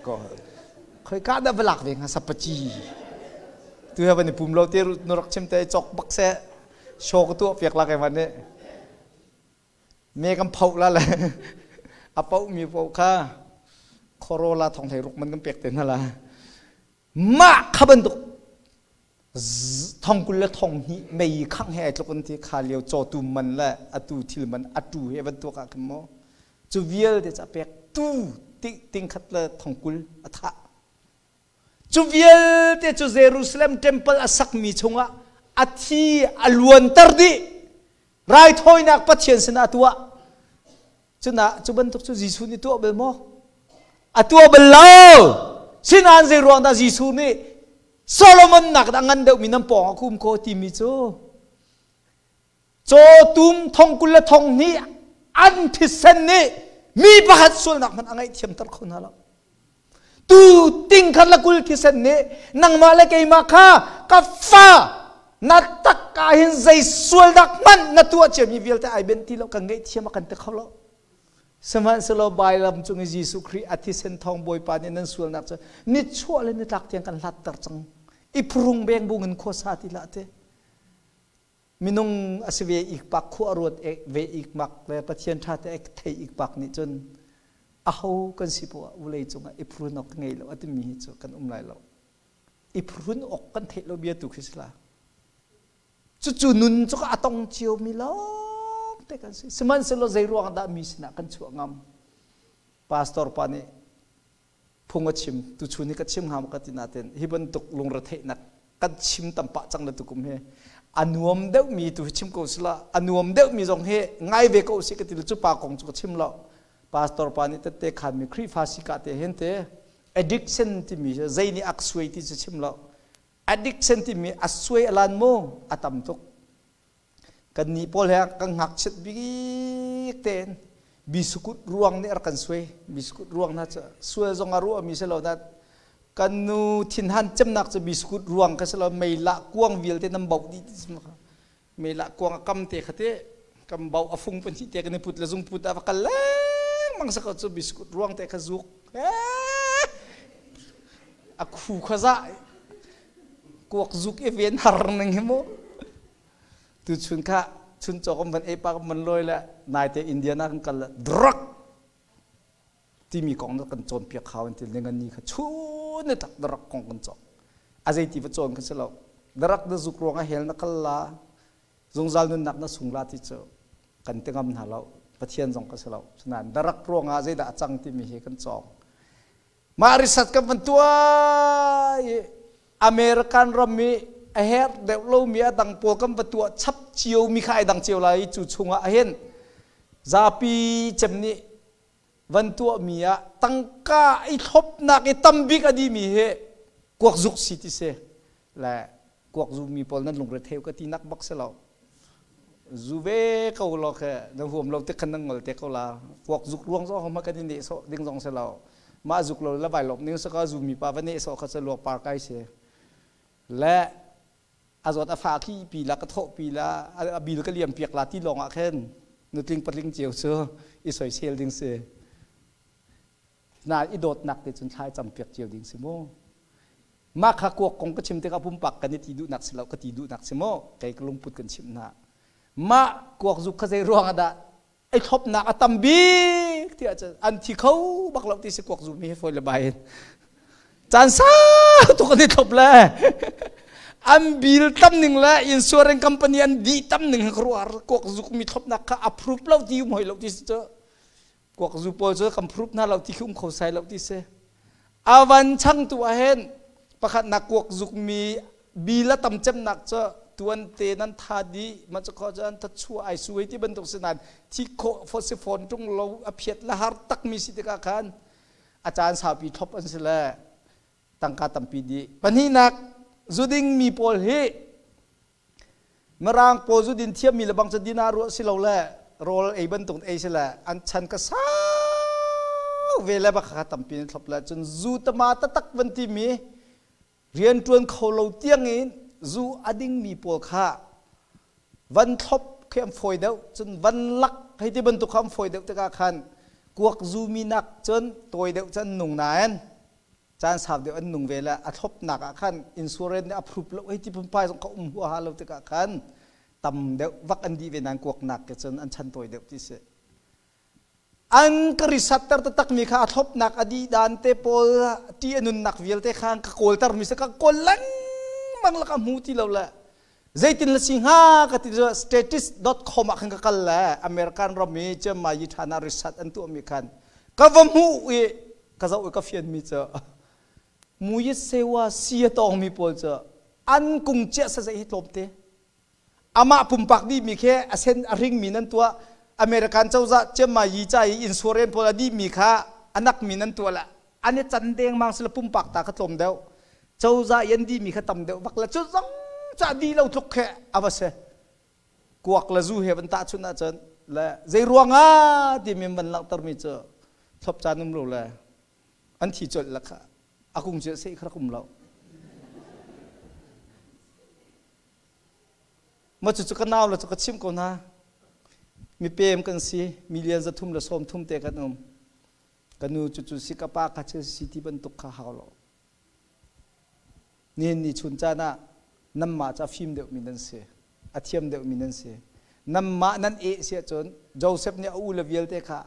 ko khoi ka dah va lak ve hnga sapaci tu he van i pum lo te rut nu rak chim te chok bak se show ka tuah piak la kai van nih me kan phoh la le a poh mi poh kha Corolla thong hlei ruk man kan pek te hna la mah kha bantuk thong kul le thong hnih mei khangh he ai tluk an ti kha lio cawtu man le atu thil man atu he bantuk ah khin maw cu vialte ca pek tu ting khat le thong kul a thah cu vialte cu Jerusalem temple a sakmi chungah a thi a luanter dih raithawinak Pathian sinah a tuah cuna cu bantuk cu Jesuh nih tuah bal maw a tuah bal lo sinain zei ruang dah Jesuh nih Solomon nak dah ngan deuhmi nan pawng ah kum ko timi cu cawtum thong kul le thong hnih an thisen nih mi pakhat sualnak hmanh a ngaihthiamter kho hna lo tu ting khat le kul thisen nih nangmah le keimah kha ka fa na tak ka hin zei sual dak hmanh na tuah ciami vialte ai ben ti lo kan ngaihthiam a kan ti kho lo sihmanhsehlaw bailam cung i Jesuh Khrih a thisen thawng Bawipa nih nan sualnak cu nichuah le nitlak tiang kan hlatter cang i phurung beng bungin khua sa ti hlah te minung a si ve ikpak khua ruat ve ikmak le Pathian ṭha te thei ikpak nih cun aho kan si poah vulei cungah i phurun awk ngei lo a timi hi cu kan um lai lo i phurun awk kan theih lo bia tu khi si la cucu nun cu a tong cio mi lawng te kan si sihmanhsehlaw zei ruang dah mi sinah kan chuah ngam pastor pa nih phung a chim tuchun hi ka chim hnga ka ti natin hi bantuk lungretheihnak kan chim tam pah cang le tukum hi a nuam deuh mi tu hi chim ko sila a nuam deuh mi zong hi ngai ve ko si ka ti cu pa kong cu ka chim lo pastor pa nih tette khan mi Khrihfa si ka te hin te addiction timi zei nih ak suai ti cu chim lo addiction timi a suai alan mu a tam tuk Kan nih pawl he kan ngakchiat bik tein bisukut ruang nih a rak kan suai. Bisukut ruang hna cu sual zong a ruahmi si lo na kan nu thinhan cemnak cu bisukut ruang kha si lo mei lah kuang vialte nan bauh dih ti mei lah kuang a kam te kha te kan bauh a fung pahnih te kan i put le zung put a va kal lengmang sa ko cu bisukut ruang te kha zuk a khu kha za kuak zuk i ven har ning hi mu tu chun kha chun cawk um van ei pa man loi le naite Indiana kan kal le drug timi kong na kan cawn piak hau an ti ning ni kha chun ne tak drug kong kan cawk a zei ti va cawn kan si lo drug na zuk ruang a hel na kal la zungzal nunnak na sung la ti cu kan ti ngam hna lo pathian zong ka si lo cunain drug ruang ah zeidah a cang timi hi kan cawng Mah risat kan van tuah i American ram i a herh deuh lomi a dang pawl kan va tuah chap cio mi kha ai dang cio lai i cu chungah ahhin zapi cem nih van tuahmi ah tangka i thlopnak i tambik a dihmi hi kuakzuk si ti si le kuak zumi pawl nan lungre theu ka ti nak bak si lo zu ve ko lo khe na huam lo te khan nan ngol te ko la kuak zuk ruang zong ma kan i ne so ding zong si lo mah zuk lo la vai lop ning saka zumi pa va ne so kha cha luak par kai si le A zawt a fa khi pi la ka thawh pi la a bil ka liam piak la ti lawng ah khin nutling patling cio cu i soisel ding si. Na i dawtnak te cun thla i cam piak cio ding si mu. Mah kha kuak kong ka chim tikah pumpak kan i ti duhnak si lo, ka ti duhnak si mu. Kei ka lungput kan chimh hna. Mah kuak zuk kha zei ruang ah dah ei thlopnak a tam bik tiah cun an thi kho bak lo ti si. Kuak zu mi hi fawi le bai in caan sau tuk an i thlop le an bil tam ning le insurance company an dih tam ning hi ruar. Kuak zuk mi thlopnak kha approve lo ti um hoi lo ti si cu. Kuak zu pawl cu kan approve hna lo ti khi um kho sai lo ti si. Avan chang tu ah hin pakhat nak kuak zuk mi bil a tam cemnak cu tuan te nan tha di ma cu kho cun ta chu ai su ti bantuk si nan thi kho fo si phone tung lo a phiat la har tak mi si tikah khan a caan saupi thlop an si le tangka tampi di. Pahnihnak, zuding mi pawl hi Mirang pawl zu din thiam mi le bang cu din ah ruah si lo le rawl ei bantuk ei si le an chan ka sau ve le bak kha tampi in thlop le cun zu tama tatak van ti mi rian ṭuan kho lo tiang in zu a ding mi pawl kha van thlop khi an fawi deuh, cun van lak hei ti bantuk kha an fawi deuh tikah khan kuak zu mi nak cun tawi deuh cun nung nain caan sau deuh an nung ve le a thlopnak ah khan insurance nih a approve lo hei ti phunphai zong kha um huaha lo tikah khan tam deuh vak an dih ve nain kuaknak ke cun an chan tawi deuh ti si. An ka risat ter taktak mi kha a thlopnak a dih dan te pawl ti a nunnak vialte kha ka kawlter mi si. Ka kawl lengmang la ka hmu ti lo le zeitin la si hnga ka ti. Status.com ah khan ka kal le American ram i Chiang Yi Thana research an tuah mi khan ka va hmuh i ka zoh i ka fian mi cu muyit sewa si a tawng mi pawl cu an kung chiah sa zei hi tlawmte. Amah pumpak dih mi khi a sen a ring mi nan tuah, American cozah Chiang Yi ca i insurance pawl a dih mi kha anak mi nan tuah la an i can deng mang sila pumpak ta kha tlawm deuh, cozah i an dih mi kha tam deuh bak le cu zong ca di lo tluk khe a va si. Kuak le zu he van tahchunh ahcun le zei ruangah ti mi van langhter mi cu thlop caan um lo le an thi colh la kha a kung cu seh kha rak um lo ma. Cu cu ka nau le cu ka chimh ko hna. Mi pem kan si, million 330 te kan um. Ka nu cu cu si, ka pa kha cu si ti bantuk kha hau lo. Nihin ni chun caan ah nanmah ca fim deuhmi nan si, a thiam deuhmi nan si. Nanmah nan eh si ahcun Joseph nih a u le vialte kha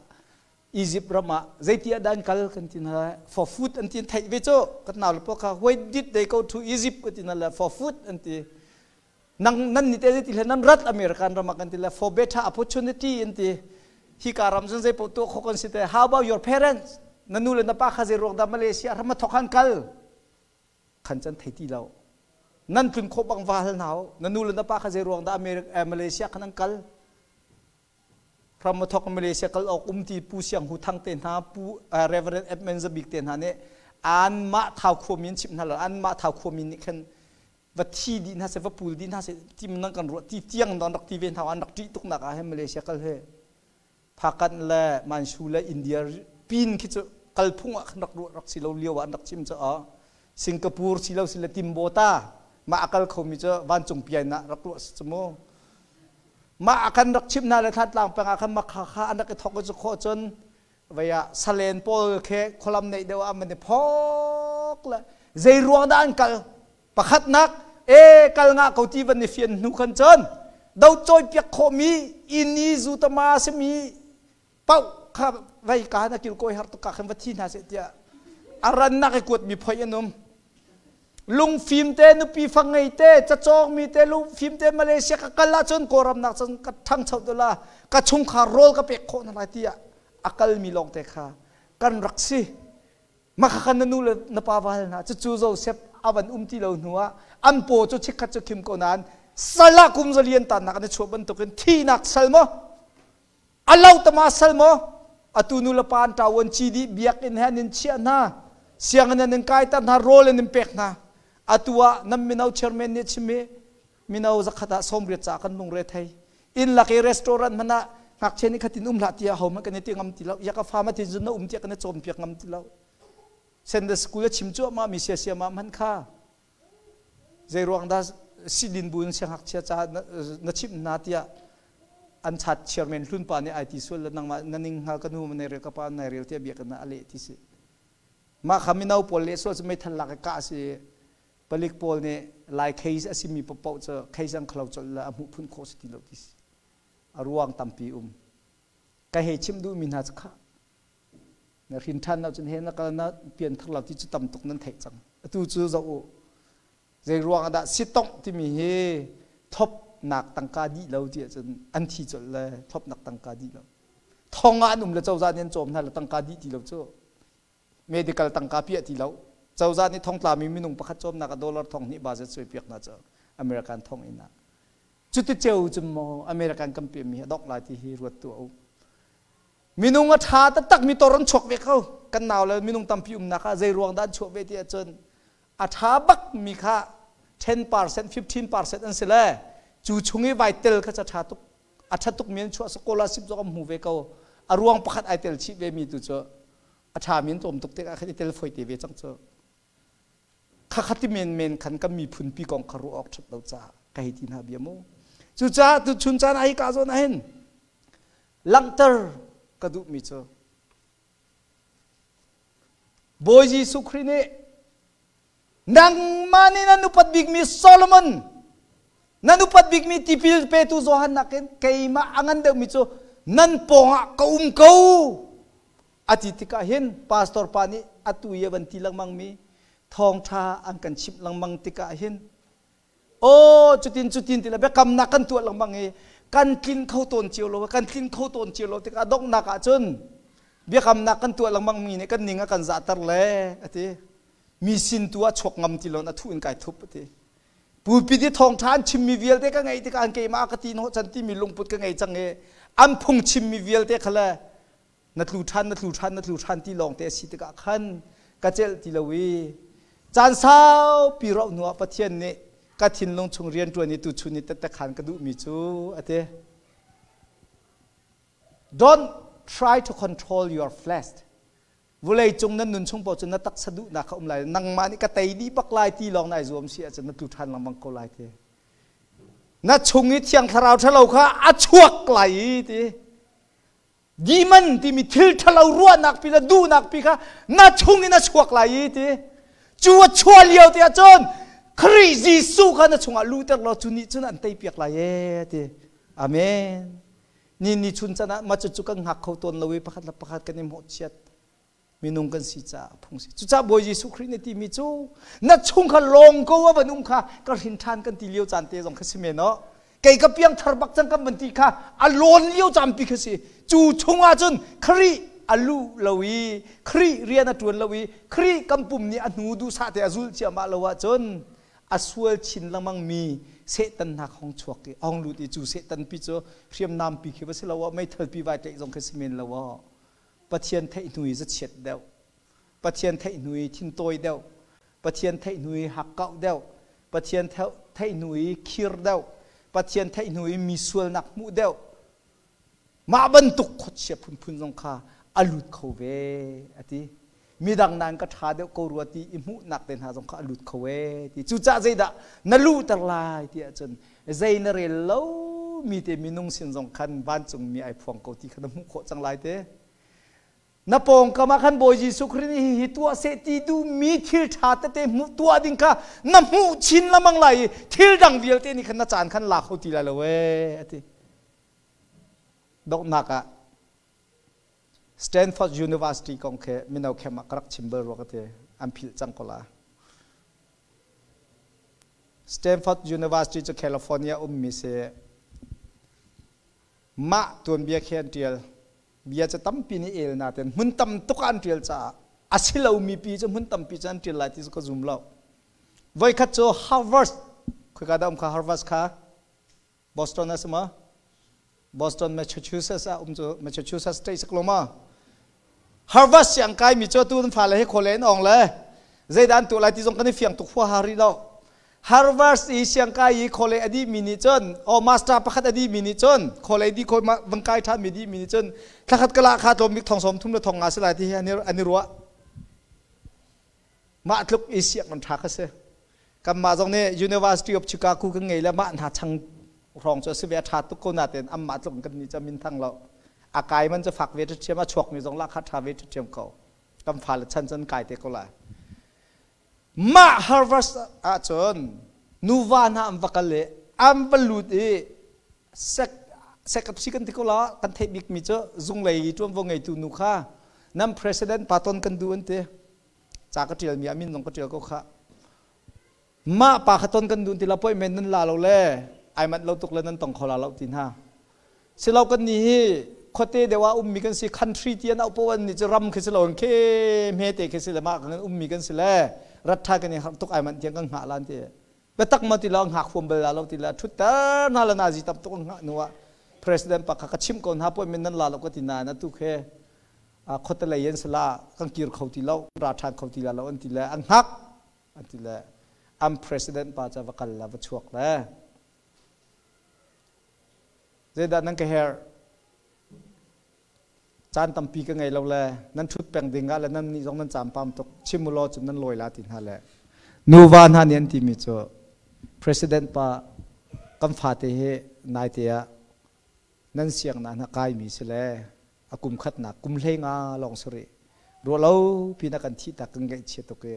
Egypt ram ah zeiti ah dan kal kan ti hna. For food an ti. Theih ve cu kan nau le pawl kha "Why did they go to Egypt?" kan ti hna le "For food" an ti. Nang nan ni te zeiti le nan rat American ram ah kan ti le "For better opportunity" an ti. Hi ka ram cun zei paoh tuah khawh kan si te. How about your parents? Na nu le na pa kha zei ruang dah Malaysia ram a thok han kal khan can thei ti lo. Nan tlun khawh bang va hal hna. Na nu le na pa kha zei ruang dah America Malaysia khan an kal, ram a thok Malaysia kal awk um ti? Pu Siang Hu Thang te hna, Pu Reverend Edmund Zabik te hna nih an mah thau khuami in chimh hna lo. An mah thau khuami nih khan va thi dih hna seh, va pul dih hna seh ti nan kan ruah ti tiang don rak ti ve hna. An rak ṭih tuk nak ah hin Malaysia kal he Phakan le Mansu le India pin khi cu kalphung ah khan rak ruah rak si lo lio ah an rak chim cu a Singapore si lo si le Timbota mah a kal khomi cu vancung pian ah rak ruah si cu mu. Mah a kan rak chimh hna le Thantlang peng ah khan makha kha an rak i thok cu khawh cun vei ah salen pawl khe khualam neih deuh ah man i phok le zei ruang dah an kal. Pakhatnak e kal nga ko ti van i fian hnu khan cun do cawi piak khawhmi ini zu tama simi pau kha vei ka na kil koi har tuk ka khan va thi hna seh tiah a rannak i kuat mi phoi an um. Lungfim te, nupi fa ngei te, cacawng mi te, lungfim te Malaysia ka kal ahcun Kawlram nak cun ka ṭhangcho tu la, ka chungkhar rawl ka pek khawh hna lai tiah a kal mi lawng te kha kan rak si. Maka khan na nu le na pa va hal hna. Cucu Joseph a van um ti lo hnu ah an paw cu chikkhat cu khim ko nain sal ah kum zalian tannak an i chuah bantukin thihnak sal maw, a lo tama sal maw, atu nu le pa an ṭawan ci dih, biakinn he an in chiah hna, sianginn an in kaiter hna, rawl an in pek hna. Atu ah nan mino chairman nih chim i mino 100 ah 80 ca kan lungre thei. Inn lak i restaurant hmanh ah ngakchia nih khatin um hlah tiah ho hmanh kan i ti ngam ti lo. Ya ka fa ma tin zun na um tiah kan i cawnpiak ngam ti lo. Sunday school a chim cuahmah mi sia sia ma hmanh kha zei ruang dah Sidin bu in siangngakchia ca na chimh hna tiah an chat chairman hlun pa nih ai ti sual le nangmah na ning hngal ka nu na rel ka pa na rel tiah bia kan a leh ti si. Mah kha mino pawl leh sual cu meithal lak i kah si. Palik pawl nih Lai case a simi paohpaoh cu case an khalo colh le a hmuh phun khawh si ti lo ti si. A ruang tampi um. Ka hei chimh duhmi hna cu khah na hrin ṭhan lo cun he na kal na pian thar lo ti cu tam tuk nan theih cang. Atu cu zoh u. Zei ruang ah dah sitongh timi hi thlopnak tangka dih lo ti ahcun an thi colh le thlopnak tangka dih lo. Thong ah an um le cozah nih an cawm hna le tangka dih ti lo cu. Medical tangka piah ti lo. Cozah nih thongtlami minung pakhat cawmnak ah dollar thong hnih budget suai piak hna cu American thong inn ah. Cuti ceu cun maw American kan piahmi a dongh lai ti hi ruat tuah u. Minung a ṭha taktak mi tor an chuak ve kho. Kan nau le minung tampi umnak ah zei ruang dah an chuah ve ti ahcun a ṭha bak mi kha 10%, 15% an si le cu chung i vai tel kha ca ṭha tuk a ṭha tuk mi an chuah scholarship zong an hmu ve ko. A ruang pakhat ai tel chih ve mi tu cu a ṭha mi an tlawm tuk tikah khan i tel foi te ve cang cu. Khakha ti menmen khan kan miphun pi kong kha ruah awk ṭhat lo caah ka hei ti hna bia mu. Cucaah tuchun caan ah hi ka zawn ahhin langhter ka duhmi cu Bawi Jesuh Khrih nih nangmah nih nan upat bikmi Solomon nan upat bikmi tipil petu Johan nakin keimah a ngan deuhmi cu nan pawngah ka um ko a ti tikah hin pastor pa nih atu i a van ti lengmang mi thawngṭha an kan chimh lengmang tikah hin aw cutin cutin ti le biakamnak kan tuah lengmang i kan tlin kho tawn cio lo kan tlin kho tawn cio lo tikah donghnak ah cun biakamnak kan tuah lengmang mi nih kan ning a kan zahter le a ti. Mi sin tu ah chuak ngam ti lo a thu in kai thup a ti. Pulpit i thawngṭha an chimmi vialte ka ngaih tikah an keimah ka ti hnawh chan timi lungput ka ngei cang i an phung chimmi vialte kha le na tlu ṭhan na tlu ṭhan na tlu ṭhan ti lawng te a si tikah khan ka celh ti lo i caan saupi rauh hnuah Pathian nih ka thinlung chung rianṭuan i tuchun i tette khan ka duhmi cu a ti. Don't try to control your flesh. Vulei cung nan nun chung paoh cu na taksa duhnak kha um lai. Nangmah nih ka tei dih bak lai ti lawng nai zuam si ahcun na tlu ṭhan lengmang ko lai ti. Na chung i Thiang Thlarau ṭhalo kha a chuak lai i ti. Demon timi thil ṭhalo ruahnak pi le duhnak pi kha na chung in a chuak lai i ti. Cu a chuah lio te ahcun Khrih Jesuh kha na chungah luhter law cu nih cun an teipiak lai ee ti. Amen. Ni ni chun can ah mah cucu kan hngak kho tawn lo i pakhat le pakhat kan i mawhchiat. Minung kan si caah phung si. Cucaah Bawi Jesuh Khrih nih timi cu na chung kha lawng ko a van um kha ka hrin ṭhan kan ti lio caan te zong kha si men aw. Kei ka piang thar bak cang kan van ti kha a lawn lio caan pi kha si. Cu chung ah cun Khrih a luh lo i Khrih rian a ṭuan lo i Khrih kan pum nih a hnu duhsah te a zulh ciahmah lo ahcun a sual chin lengmang mi Satan hna hong chuak i hong lut i cu Satan pi cu hriamnam pi khi va si lo ah meithal pi vai tlaih zong khi si men lo ah Pathian theih hnu i zachiat deuh, Pathian theih hnu i thintawi deuh, Pathian theih hnu i hakkauh deuh, Pathian theih hnu i khir deuh, Pathian theih hnu i mi sualnak hmuh deuh. Mah bantuk khuachia phunphun zong kha a lut kho ve a ti. Midang nain ka ṭha deuh ko rua ti i hmuhnak te hna zong kha a lut kho e ti. Cucaah zeidah na luhter lai ti ahcun zei na rel lo mi te minung sin zong khan vancungmi ai phuang ko ti kha na hmuh khawh cang lai te. Na pawngkam ah khan Bawi Jesuh Khrih nih hihi tuah seh ti duhmi thil ṭha tete hmuh tuah ding kha na hmuh chin lengmang lai i thil dang vialte nih khan na caan khan la kho ti lai lo ee a ti. Donghnak ah Stanford University kong khi mino khem ah ka rak chim bal rua ka ti. An philh cang ko la. Stanford University cu California ummi si. Mah tuanbia khi an ṭial. Bia cu tampi nih el nain hmun tam tuk ah an ṭial caah a si lomi pi cu hmun tampi cu an ṭial lai ti cu ka zum lo. Voikhat cu Harvard, khoika dah um kha Harvard kha? Boston a si maw? Boston, Massachusetts ah um cu Massachusetts state si ko ma? Harvard siang kai mi cu tu an fale he khole an ong le zeidah an tuah lai ti zong kan i fiang tuk huaha rih lo. Harvard i siang kai i khole a dih mi nih cun o master pakhat a dih mi nih cun khole di khoi vang kai ṭhan mi dih mi nih cun thlakhat kala kha tlawm bik thong sawm thum le thong nga si lai ti hi an i ruah. Mah tluk i siang an ṭha kha si. Kanmah zong nih University of Chicago kan ngei le mah hna chang hrawng cu a si ve, a ṭha tuk ko nain anmah tluk in kan nih cu min thang lo. A kai man cu fak ve ṭhiam, a chuakmi zong lahkhah ṭha ve ṭhiam ko. Kan fale chan cun kai te ko lai. Mah Harvard ahcun nuva hna an va kal i an va lut i sek sekapsi kan ti ko la, kan theih bikmi cu zunglei ṭuanvo ngeitu nu kha nan president pa ton kan duh an ti. Ca ka ṭialmi ah min zong ka ṭial ko khah. Mah pa kha ton kan duh ti la, appointment nan la lo le ai manh lo tuk le nan tong kho la lo ti hna. Silo kan nih hi khuate deuh ah ummi kan si, country ti an auh poh an nih cu ram khi si lo in khe hme te khi si le mah kan ummi kan si le rat tha kan i harh tuk, ai manh tiang kan hngah lan ti. Biatak ma ti lo, hngak huam bal la lo ti la, thutter hna le nazi tam tuk hngah hnu ah president pa kha ka chimh ko hna, appointment nan la lo ka ti nain atu khe khuate lei an si la, kan kir kho ti lo, ra ṭhan kho ti la lo an ti le an hngak an ti le an president pa ca va kal la va chuak le, zeidah nan ka herh? Caan tampi ka ngei lo le nan ṭhut peng ding ah le nan nih zong nan caam pam tuk, chim u law cun nan lawi la ti hna le nuva hna nih an timi cu, president pa, kan fate hi naite ah nan siangna hna kaimi si le a kum khatnak kum 15 lawng si rih, ruah lo pi na kan thih tak, kan ngaihchia tuk i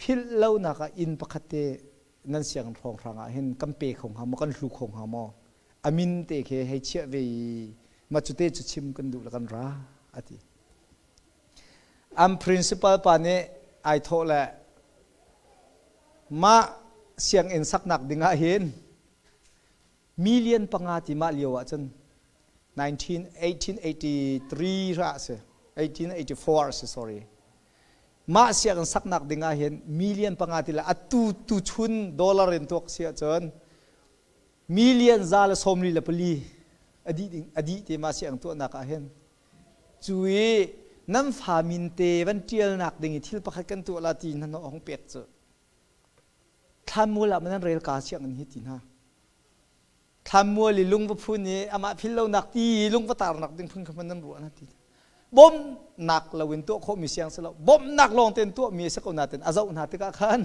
philh lonak ah inn pakhat te nan siang hrawng hrang ah hin kan pe kho hnga maw, kan hlu kho hnga maw, a min te khi hei chiah ve i ma cu te cu chim kan duh le kan ra ati. An principal pa nih ai thawh le, mah sianginn saknak ding ah hin million 5 ti, mah lio ah cun 1883 ra si, 1884 si, sorry, mah sianginn saknak ding ah hin million 5 ti le atu tu chun dollar in tuak si ahcun million 144 adi ding adi te ma siang tuahnak ah hin. Cu i nan fa min te van tialnak ding i thil pakhat kan tuah la ti nan hong pek cu thlanmual ah nan rel ka sianginn hi ti hna, thlanmual i lung va phun i amah phil lonak ti i lung va tarnak ding phun kha nan ruah na ti. Bawmhnak lo in tuah khawhmi siang si lo, bawmhnak lawng tein tuahmi a si ko nain a zoh hna tikah khan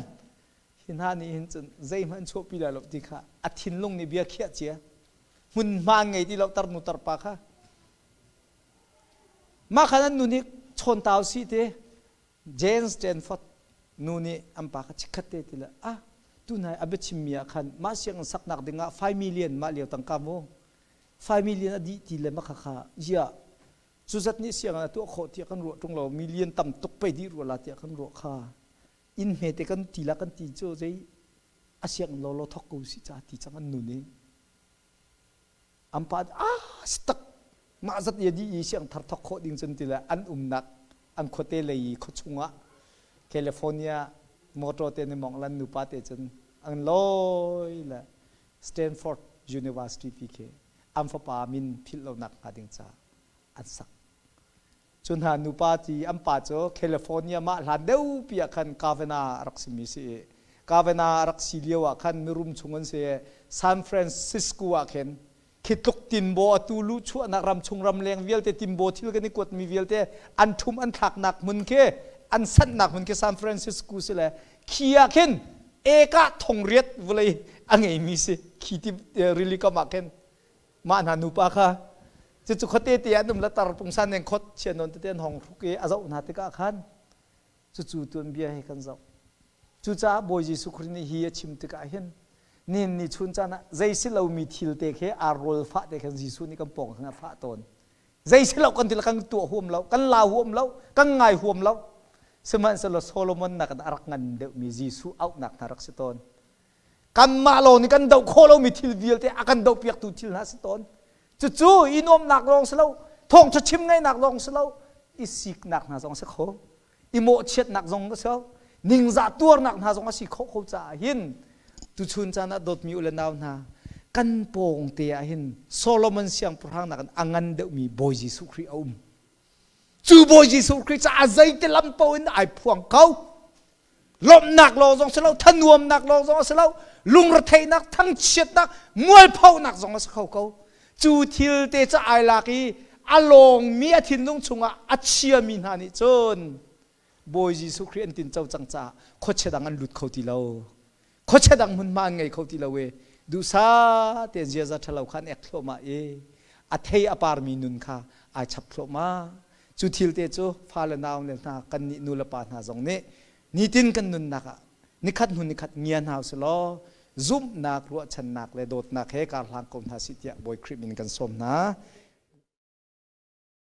hi hna nih hin cun zeihmanh chuahpi lai lo ti kha a thinlung nih bia khiah cia, hmunhma ngei ti lo tarnu tarpa kha. Mah khan an nu nih chawn tau si te, Jane Stanford nu nih an pa kha chikkhat te ti le, ah, tunai a biachimmi ah khan mah sianginn saknak dingah 5 million, mah lio tangka mu 5 million a dih ti le, mah kha ya cu zat nih sianginn a tuah khawh tiah kan ruah ṭung lo, million tam tuk pei dih rua la tiah kan ruah kha, inn hmete kan ti la kan ti cu zei a sianginn law law thok ko si ca ti cang an nu nih. An pa ah tak mah zat ye di i siang thar thok khawh ding cun ti le an umnak an khuate lei i khuachung ah California motor te ni mong lan nupa te cun an loi le Stanford University pi khi an fapa min philh lonak hnga ding ca an sak. Cu hna nupa ti an pa cu California mah hlan deuh pi ah khan Kavanaugh a rak simi si i Kavanaugh a rak si lio ah khan mirum chung an si. San Francisco ah khin khi tluk tinbaw atu lu chuahnak ram chung ram leng vialte tinbaw thil kan i kuatmi vialte an ṭhum an thlaknak hmun khi, an sanhnak hmun khi San Francisco si le khi ah khin eka 8,000 vawlei a ngeimi si khi ti rili kam ah khin. Mah hna nupa kha cucu khuate te an um la tar pungsan neng khot chian non tete an hong hruk i a zoh hna tikah khan cucu tuanbia he kan zoh. Cucaah Bawi Jesuh Khrih nih hi a chim tikah hin nihin ni chun caan ah zei si lomi thil te khi ar rawl fah te khan Jesuh nih kan pawng khan a fah tawn. Zei si lo kan ti kan tuah huam lo, kan la huam lo, kan ngai huam lo, sihmanhsehlaw Solomon nakin a rak ngan deuhmi Jesuh auhnak hna rak si tawn. Kanmah lawng nih kan doh khawh lomi thil vialte a kan dohpiaktu thil hna si tawn. Cucu i nuamhnak lawng si lo, thawngṭha chim ngaihnak lawng si lo, i siknak hna zong a si kho, i mawhchiatnak zong a si kho, ningzah tuarnak hna zong a si khawh ko caah hin tuchun caan ah dawtmi u le nau hna, kan pawng te ah hin Solomon siangpahrang nakin a ngan deuhmi Bawi Jesuh Khrih a um. Cu Bawi Jesuh Khrih caah zeiti lam paoh in ai phuang ko. Lawmhnak lawng zong si lo, thanuamnak lawng zong a si lo, lungretheihnak, thangchiatnak, mualphonak zong a si kho ko. Cu thil te cu ai lak i a lawngmi a thinlung chungah a chiami hna nih cun Bawi Jesuh Khrih an tinco cang caah khuachia dang an lut kho ti lo. Khuachia dang hmunhma an ngei kho ti lo i duhsa tein ziaza ṭhalo kha an ek thluahmah i a thei a parmi nun kha ai chap thluahmah. Cu thil te cu fale nau le hna kan nih nu le pa hna zong nih nitin kan nunnak ah nikhat hnu nikhat ngia hna usih law zumhnak, ruahchannak le dawtnak he kar hlang ko hna sih tiah Bawi Khrih min kan sawm hna.